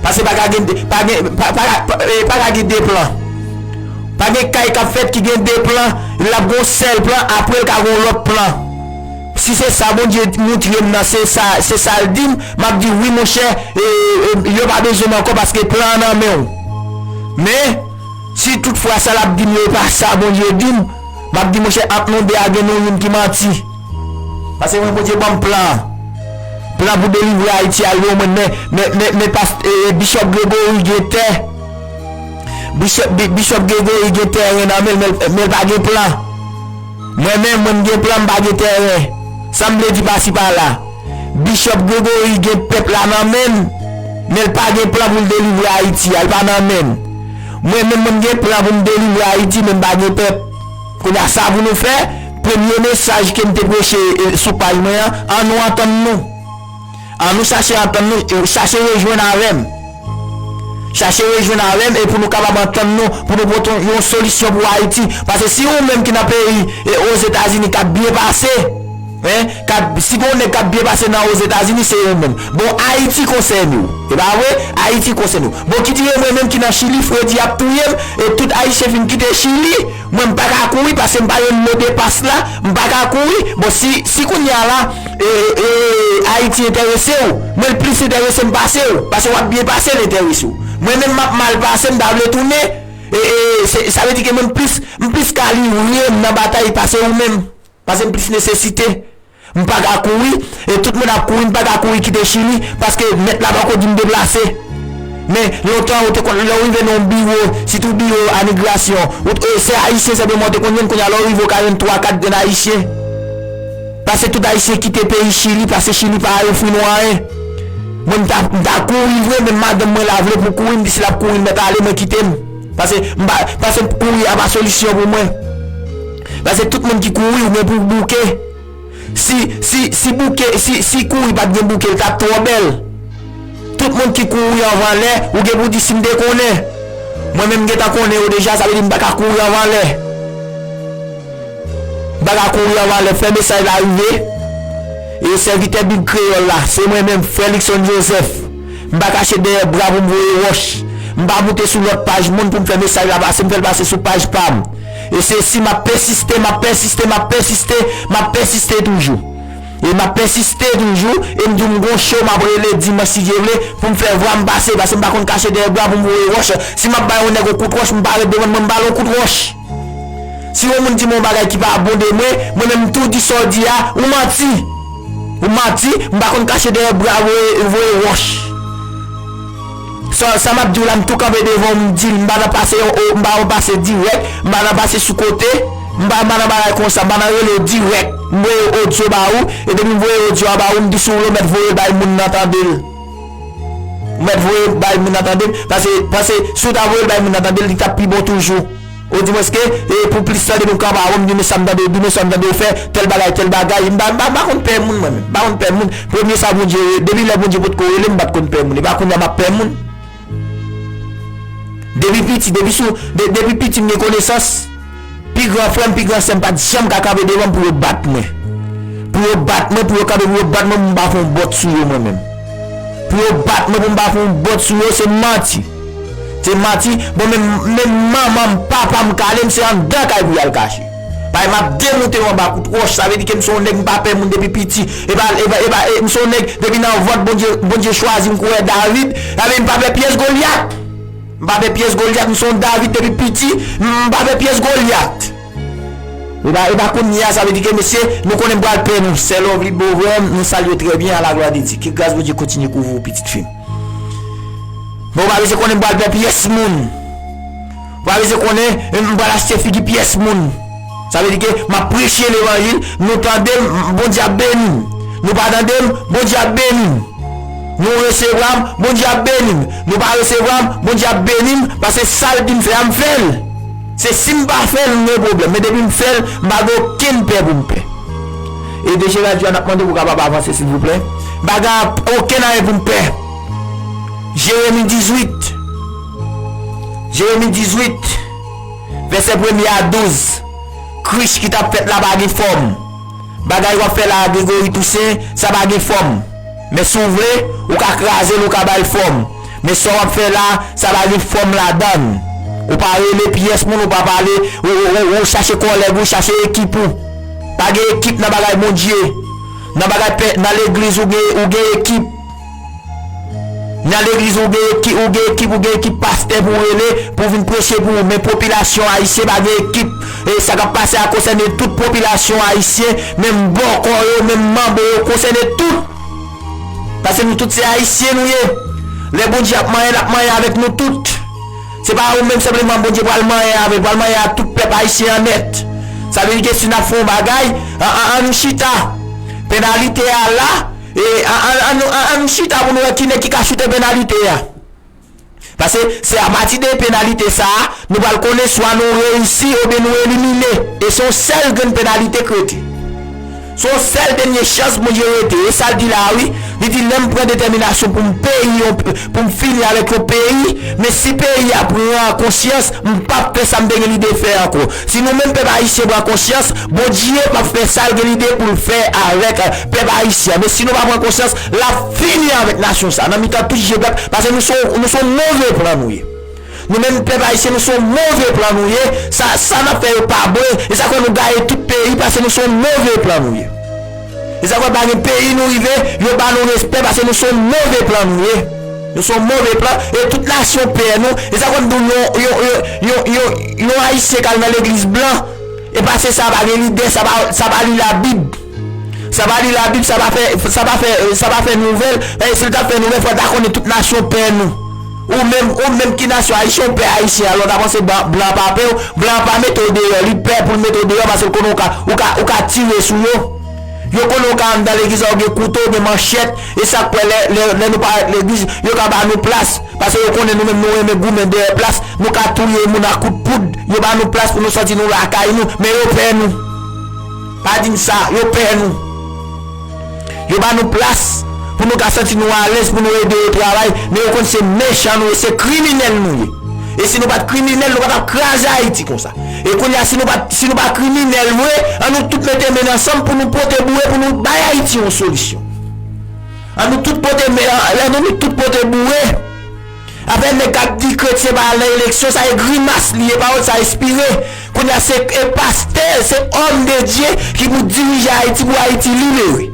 Paske pa ka gen de, pa gen, pa, pa, pa, e, pa ka gen de plan. Pa gen kay k ap fèt ki gen de plan, l ap gen yon sèl plan, apre l ka gen yon lòt plan. Si se sa Bondye moutre m nan, se sa, se sa l di m, m ap di, wi, monchè, e, e, yo pa bezwen m ankò paske plan an nan men w. Men, si toutfwa sa l ap di m yo e pa sa Bondye di m, m ap di, monchè, ant nou de a, gen nou youn ki manti. Paske mwen, Bondye ban m plan an. Plan pou delivre Ayiti a, yo, mwen, men, men, men, men past-, e, e, Bishop Gregory gen tè. Bishop, Bi-, Bishop Gregory gen tèren nan men l, men, men l pa gen plan. Mwen menm, mwen m gen plan, m pa gen tèren. Sa m vle di pasi pala? Bishop Gregory gen pèp la nan men l, men l pa gen plan pou l delivre Ayiti a, l pa nan men l. Mwen menm, mwen m gen plan pou m delivre Ayiti, men m pa gen pèp. Kounye a, sa pou nou fè, premye mesaj ke m te preche, e, sou paj mwen an, annou antann nou. Annou chache antann nou, e, chache rejwenn avè m. Chache rejwenn avè m e pou nou kapab antann nou, pou nou pote yon, yon solisyon pou Ayiti. Paske si ou menm ki nan peyi, e, Ozetazini k ap byen pase, en, k ap, si gen yon nèg k ap byen pase nan Ozetazini, se ou menm. Bon, Ayiti konsène w. E pa vre? Ayiti konsène w. Bon, ki di mwen menm ki nan Chili, fredi ap touye m, e tout Ayisyen fin kite Chili, mwen m pa ka kouri paske m pa jwenn mo de pas la, m pa ka kouri. Bon, si, si kounye a la, e, e, Ayiti enterese w, mwen l plis enterese m pase w, paske w ap byen pase l enterese w. Mwen menm m ap mal pase, m ta vle tounen, e, e, se, sa vle di ke mwen m plis, m plis kalibwe m nan batay pase ou menm. Paske m plis nesesite. M pa ka kouri, e tout moun ap kouri, m pa ka kouri kite Chili, paske mèt la pako di m deplase. Men, lontan, ou te konn, lè w rive nan yon biwo, sitou biwo a migrasyon, ou, e, se Ayisyen senpleman ou te konn jwenn, kounye a, lè w rive, ou ka jwenn twa, kat grenn Ayisyen. Paske tout Ayisyen kite peyi Chili, paske Chili pa ofri nou anyen. Mwen, m ta, m ta kouri vre, men madanm mwen la vle pou kouri, m di si l ap kouri, l mèt ale, mwen kite m. Paske m pa, paske kouri a pa solisyon pou mwen. Paske tout moun ki kouri, ou gen pou bouke. Si, si, si bouke, si, si kouri pa t gen bouke, l t ap twò bèl. Tout moun ki kouri anvan lè, ou gen pou di si m te konnen. Mwen menm m gentan konnen yo deja, sa vle di m pa ka kouri anvan lè. M pa ka kouri anvan lè, fè mesaj la rive. E sèvitè Bib Kreyòl la, se mwen menm, Felixson Joseph. M pa kache dèyè bra pou m voye wòch. M pa moute sou lòt paj moun pou m fè mesaj la pase, m fè l pase sou paj pa m. E se si m ap pèsiste, m ap pèsiste, m ap pèsiste, m ap pèsiste toujou. E m ap pèsiste toujou, e m di w m gon cho, m ap rele dimanch si Dye vle, pou m fè vwa m pase, paske m pa konn kache dèyè bra pou m voye wòch. Si m ap bay yon nèg yon kout wòch, m pa ret devan l, mwen m ba l yon kout wòch. Si yon moun di m yon bagay ki pa bon de mwen, mwen menm m tou di sa w di a, ou manti. Ou manti, m pa konn kache dèyè bra voye, voye wòch. Sa, sa m ap di w la, m tou kanpe devan w, m di l, m pa nan pase yon, o, m pa nan pase dirèk, m pa nan pase sou kote, m pa, m pa nan bagay konsa, m pa nan rele w dirèk. M voye odyo ba ou, e depi m voye odyo a ba ou, m di si w vle w mèt voye l bay moun nan tande l. Ou mèt voye l bay moun nan tande l, paske, paske si w ta voye l bay moun nan tande l, li t ap pi bon toujou. Odimwenske, e pou plis tande nou kanpe avè m, di nou sa m tande, di nou sa m tande w fè, tèl bagay, tèl bagay. M pa, m pa, m pa konn pè moun, mwen menm. M pa konn pè moun. Premye sa Bondye, depi lè Bondye potko rele m, m pa t konn pè moun. E pa kounye a m ap pè moun. Depi piti, depi sou, de, depi piti m gen konesans, pi gran frè m, pi gran sè m pa t janm ka kanpe devan m pou yo bat mwen. Pou yo bat mwen, pou yo kanpe, pou yo bat mwen, pou m pa fè yon bòt sou yo, mwen menm. Pou yo bat mwen, pou m pa fè yon bòt sou yo, se manti. Se manti. Bon, men, men manman m, papa m kale m, se anndan kay pou y al kache. Paske m ap demoute yo anba kout wòch, sa vle di ke m se yon nèg m pa pè moun depi piti. E pa, e pa, e pa, e, m se yon nèg, depi nan vant Bondye, Bondye chwazi m kourè David, sa vle di m pa pè pyès Golyat. M pa pè pyès Golyat, m se yon David depi piti, m pa pè pyès Golyat. E pa, e pa kounye a, sa vle di ke mesye, nou konnen m pral pè nou. Sè Lovely Beauvoir, nou salye w trè byen, a la glwa de Dye. Ke gras Bondye kontinye kouvri w, pitit fi m. Men w pa bezwen konnen m pral pè pyès moun. W pa bezwen konnen, eh, m pral achte figi pyès moun. Sa vle di ke m ap preche levanjil, nou tande m, Bondye ap beni m. Nou pa tande m, Bondye ap beni m. Nou resevwa m, Bondye ap beni m. Nou pa resevwa m, Bondye ap beni m, paske sa l di m fè a, m fè l. Se si m pa fè l, m gen pwoblèm. Men depi m fè l, m pa gen okenn pè pou m pè. E D G Radio a, n ap mande pou w kapab avanse, silvouplè. M pa gen okenn anyen pou m pè. Jeremi dizuit. Jeremi dizuit, vèsè premye a douz. Krich ki t ap fèt la pa gen fòm. Bagay w ap fè la a, Gregory Toussaint, sa pa gen fòm. Men si w vle, ou ka kraze l, ou ka ba l fòm. Men sa w ap fè la, sa pa gen fòm ladan l. Ou pa rele pyès moun, ou pa pale, ou, ou, ou, ou chache kòlèg ou, chache ekip ou. Pa gen ekip nan bagay Bondye. Nan bagay pè, nan legliz ou gen, ou gen ekip. Nan legliz ou gen eki-, ou gen ekip, ou gen ekip pastè pou w rele, pou w vin preche pou ou. Men popilasyon ayisyen pa gen ekip. E sa k ap pase a konsène tout popilasyon ayisyen, menm bòkò yo, menm manbo yo, konsène tout. Paske nou tout se ayisyen nou ye. Lè Bondye ap manyen, l ap manyen avèk nou tout. Se pa ou menm senpleman Bondye pral manyen avèk, pral manyen ak tout pèp ayisyen an nèt. Sa vle di ke si n ap fè yon bagay, an, an, ann chita. Penalite a la, e an, an, ann, ann, ann chita pou nou wè ki nèg ki ka choute penalite a. Paske se apati de penalite sa a, nou pral konnen swa nou reyisi oubyen nou elimine. E se yon sèl grenn penalite k rete. Se yon sèl dènye chans Bondye rete. E sa l di la a, wi. Li di, lè m pran detèminasyon pou m peyi yon, pou m fini avèk yon peyi, men si peyi a pran konsyans, m p ap fè sa m te gen lide fè ankò. Si nou menm pèp ayisyen pran konsyans, Bondye p ap fè sa l gen lide pou l fè avèk, eh, pèp ayisyen. Men si nou pa pran konsyans, l ap fini avèk nasyon sa a, nan mitan tout je pèp, paske nou se, nou se yon move plan nou ye. Nou menm pèp ayisyen, nou se yon move plan nou ye. Sa, sa n ap fè yo pa bon. E sa k fè nou gaye tout peyi, paske nou se yon move plan nou ye. E sa k fè pa gen peyi nou rive, yo ba nou respè, paske nou se yon move plan nou ye. Nou se yon move plan, e tout nasyon pè nou. E sa k fè m di w, yon, yon, yon, yon, yon, yon ayisyen k al nan legliz blan, e paske sa pa gen lide, sa pa, sa pa li Labib. Sa pa li Labib, sa pa fè, sa pa fè, sa pa fè nouvèl. E si l t ap fè nouvèl, fò l ta konnen tout nasyon pè nou. Ou menm, ou menm ki nasyon ayisyen, ou pè ayisyen, alò w ta panse blan, blan pa pè w, blan pa mete w deyò, li pè pou l mete w deyò paske l konnen w ka, ou ka, ou ka tire sou yo. Yo konnen w ka anndan legliz la, ou gen kouto, ou gen manchèt, e sa k fè lè, lè, lè nou parèt legliz, yo ka ba nou plas, paske yo konnen nou menm nou renmen goumen dèyè plas, nou ka touye moun ak kout poud, yo ba nou plas pou nou santi nou lakay nou, men yo pè nou. Pa di m sa, yo pè nou. Yo ba nou plas pou nou ka santi nou alèz, pou nou ede yo travay, men yo konn se mechan nou ye, se kriminèl nou ye. E si nou pa t kriminèl, nou pa t ap kraze Ayiti konsa. E kounye a, si nou pa, si nou pa kriminèl vre, an nou tout mete men n ansanm pou nou pote boure, pou nou bay Ayiti yon solisyon. An nou tout pote men, an nou tout pote boure. Afè nèg k ap di kretyen pa al nan eleksyon, sa e grimas li ye, pawòl sa espire. Kounye a se e pastè, se òm de Dye ki pou dirije Ayiti, pou Ayiti libere.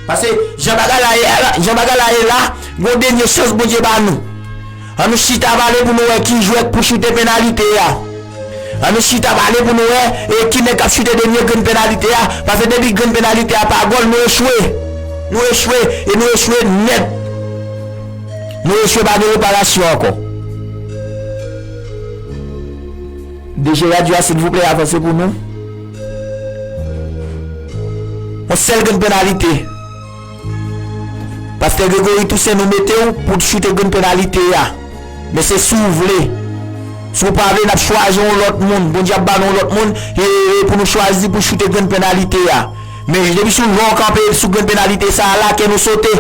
Paske jan bagay la ye la, jan bagay la ye la, gon dènye chans Bondye ba nou. An nou chita pale pou nou wè ki jwèt pou choute penalite a. An nou chita pale pou nou wè, e, ki nèg k ap choute dènye grenn penalite a. Paske depi grenn penalite a pa gòl, nou echwe. Nou echwe, e nou echwe nèt. Nou echwe, pa gen reparasyon ankò. D G radyo a, silvouplè, avanse pou nou. Yon sèl grenn penalite. Pastè Gregory Toussaint, nou mete w pou w t choute grenn penalite a. Men se si w vle. Si w pa vle, n ap chwazi yon lòt moun. Bondye ap ba nou yon lòt moun, e, e pou nou chwazi pou choute grenn penalite a. Men depi si w jan w kanpe sou grenn penalite sa a la, kè nou sote.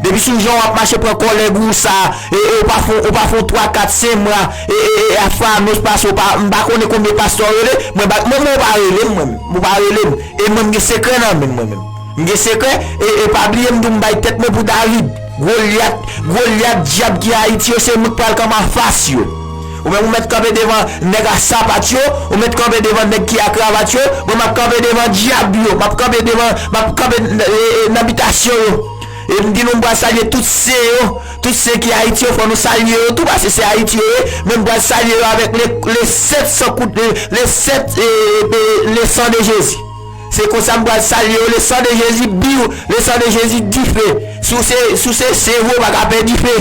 Depi si w jan w ap mache pran kòlèg ou sa, e, e ou pa fon, ou pa fon twa, kat, senk mwa, e, e, e, a Fanos pase, ou pa, m pa konnen konbyen pastè w rele, mwen, mwen, mwen, ou pa rele m, mwen, ou pa rele m. E mwen, m gen sekrè nan men m, mwen menm. M gen sekrè, e, e pa bliye m di w m bay tèt mwen pou David. Golyat, Golyat, dyab ki Ayiti yo, se mwen k pral kanpe anfas yo. Ou menm ou mèt kanpe devan nèg a sapat yo, ou mèt kanpe devan nèg ki a kravat yo, mwen m ap kanpe devan dyab yo, m ap kanpe devan, m ap kanpe, e, e, nan bitasyon yo. E m di nou m pral salye tout sen yo, tout sen ki Ayiti yo, fò nou salye yo tou, paske se Ayiti yo ye, men m pral salye yo avèk le, le sèt san kout, le, le sèt, e, e, le san de Jezi. Se konsa m pral salye yo, le san de Jezi, biw, le san de Jezi, dife. Si w se, si w se sen vre, ou pa ka pè dife.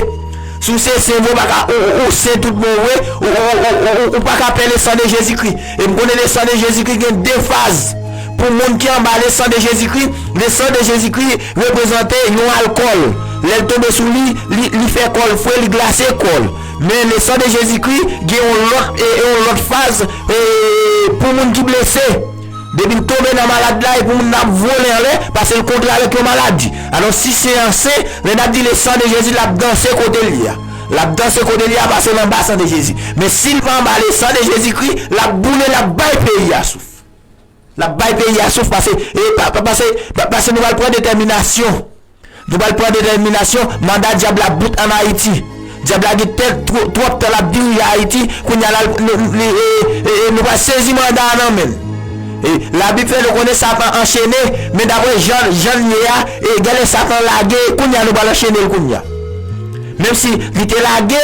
Si w se sen vre, ou pa ka, ou, ou, ou sen tout bon vre, ou, ou, ou, ou, ou, ou pa ka pè le san de Jezikri. E m konnen le san de Jezikri gen de faz. Pou moun ki anba le san de Jezikri, le san de Jezikri reprezante yon alkòl. Lè l tonbe sou li, li, li fè kò l fre, li glase kò l. Men le san de Jezikri gen yon lòt, e, e yon lòt faz, e, pou moun ki blese. Depi l tonbe nan malad la, e pou moun nan ap vole anlè, paske l kontre avèk yon maladi. Alò, si se an sen, lè n ap di le san de Jezi, l ap danse kote l ye a. L ap danse kote l ye a, paske l anba san de Jezi. Men si l pa anba le san de Jezikri, l ap boule, l ap bay peyi a souf. L ap bay peyi a souf, paske, e, pa, pa, paske, pa, paske nou pral pran detèminasyon. Nou pral pran detèminasyon, manda dyab la bout ann Ayiti. Dyab la gen tèl, two-, twòp tan l ap dirije Ayiti, kounye a la, nou, nou, e, e, e, nou pral sezi manda a nan men l. E, Labib fè nou konnen Satan anchene, men daprè jan, jan l ye a, e, genlè Satan lage, kounye a nou pral anchene l kounye a. Menm si li te lage,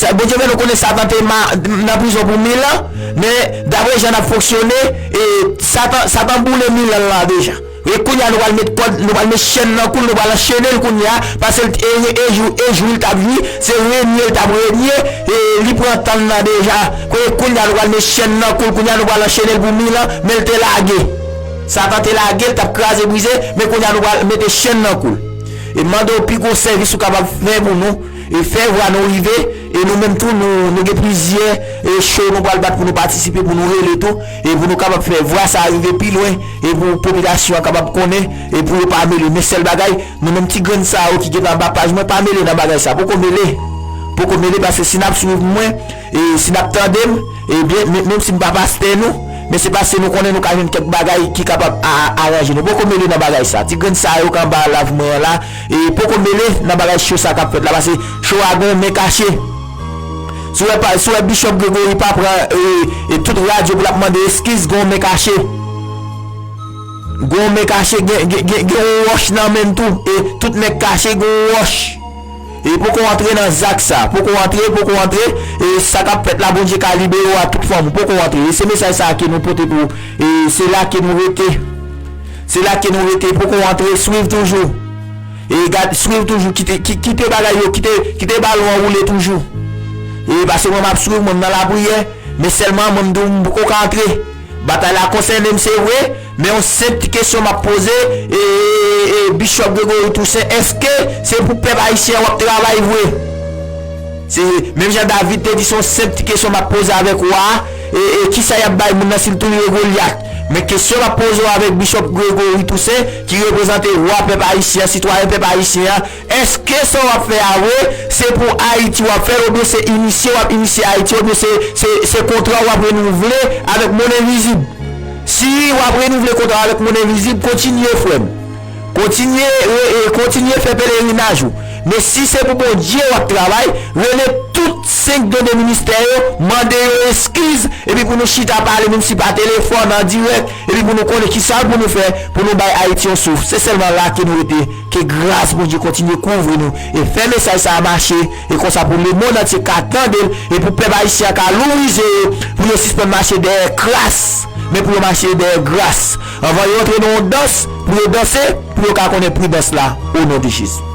sa, Bondye fè nou konnen Satan te ma-, nan prizon pou mil an, men daprè jan n ap fonksyone, e, Satan, Satan boule mil an lan deja. E kounye a nou pral met kòd, nou pral met chèn nan kou l, nou pral anchene l kounye a, paske l, e, e, e jou, e jou l t ap jwi, se renye l t ap renye, e li pran tan l nan deja. Kounye, kounye a nou pral met chèn nan kou l, kounye a nou pral anchene l pou mil an, men l te lage. Satan te lage l, t ap kraze brize, men kounye a nou pral mete chèn nan kou l. E m mande w pi gwo sèvis ou kapab fè pou nou, E fè vwa nou rive, e nou menm tou, nou, nou gen plizyè e show nou pral bat pou nou patisipe, pou nou rele tou, e pou nou kapab fè vwa sa a rive pi lwen, e pou popilasyon an kapab konnen, e pou yo pa mele. Men sèl bagay, nou menm ti grenn sa yo ki gentan anba paj mwen, pa mele nan bagay sa. Poko mele. Poko mele, paske si n ap swiv mwen, e si n ap tande m, ebyen, men- menm si n pa pastè nou, men se paske nou konnen nou ka jwenn kèk bagay ki kapab a- aranje nou. Poko mele nan bagay sa. Ti grenn sa yo k anba live mwen an la, e poko mele nan bagay show sa k ap fèt la, paske show a gen yon men kache. Si w wè pa- si w wè Bishop Gregory pa pran e, e tout radyo pou l ap mande eskiz, gen yon men kache. Gen yon men kache, gen, gen, gen, gen yon wòch nan men l tou. E tout nèg kache, gen yon wòch. E poko antre nan zak sa. Poko antre, poko antre. E sa k ap fèt la, Bondye ka libere w a tout fòm. Poko antre. E se mesaj sa a ke nou pote pou ou. E se la ke nou rete. Se la ke nou rete. Poko antre, swiv toujou. E gad, swiv toujou. Kite, ki- kite bagay yo, kite, kite balon an woule toujou. E paske mwen m ap swiv, mwen m nan lapriyè. Men sèlman, mwen m di w, m poko ka antre. Batay la konsène m, se vre, men yon senp ti kesyon m ap poze, e, e, e, Bishop Gregory Toussaint, èske se pou pèp ayisyen an w ap travay vre? Se menm jan David te di, se yon senp ti kesyon m ap poze avèk ou a, e, e kisa y ap bay moun nan si l touye Golyat? Men kesyon m ap poze w avèk Bishop Gregory Toussaint, ki reprezante wa pèp ayisyen an, sitwayen pèp ayisyen an, èske sa w ap fè a vre, se pou Ayiti w ap fè l, oubyen se inisye w ap inisye Ayiti, oubyen se, se, se kontra w ap renouvle avèk Mòn Envizib? Si w ap renouvle kontra avèk Mòn Envizib, kontinye, frè m. Kontinye, e, e, kontinye fè pelerinaj ou. Men si se pou Bondye w ap travay, rele tout senk grenn ministè yo, mande yo eskiz, epi pou nou chita pale, menm si pa telefòn, an dirèk, epi pou nou konnen kisa pou nou fè, pou nou bay Ayiti yon souf. Se sèlman la ke nou rete. Ke gras Bondye kontinye kouvri nou e fè mesaj sa a mache, e konsa pou lemonn antye ka tande l, e pou pèp ayisyen an ka lourize yo, pou yo sispann mache dèyè kras, men pou yo mache dèyè gras. Anvan yo antre nan yon dans, pou yo danse, pou yo ka konnen pri dans la, o non de Jezi.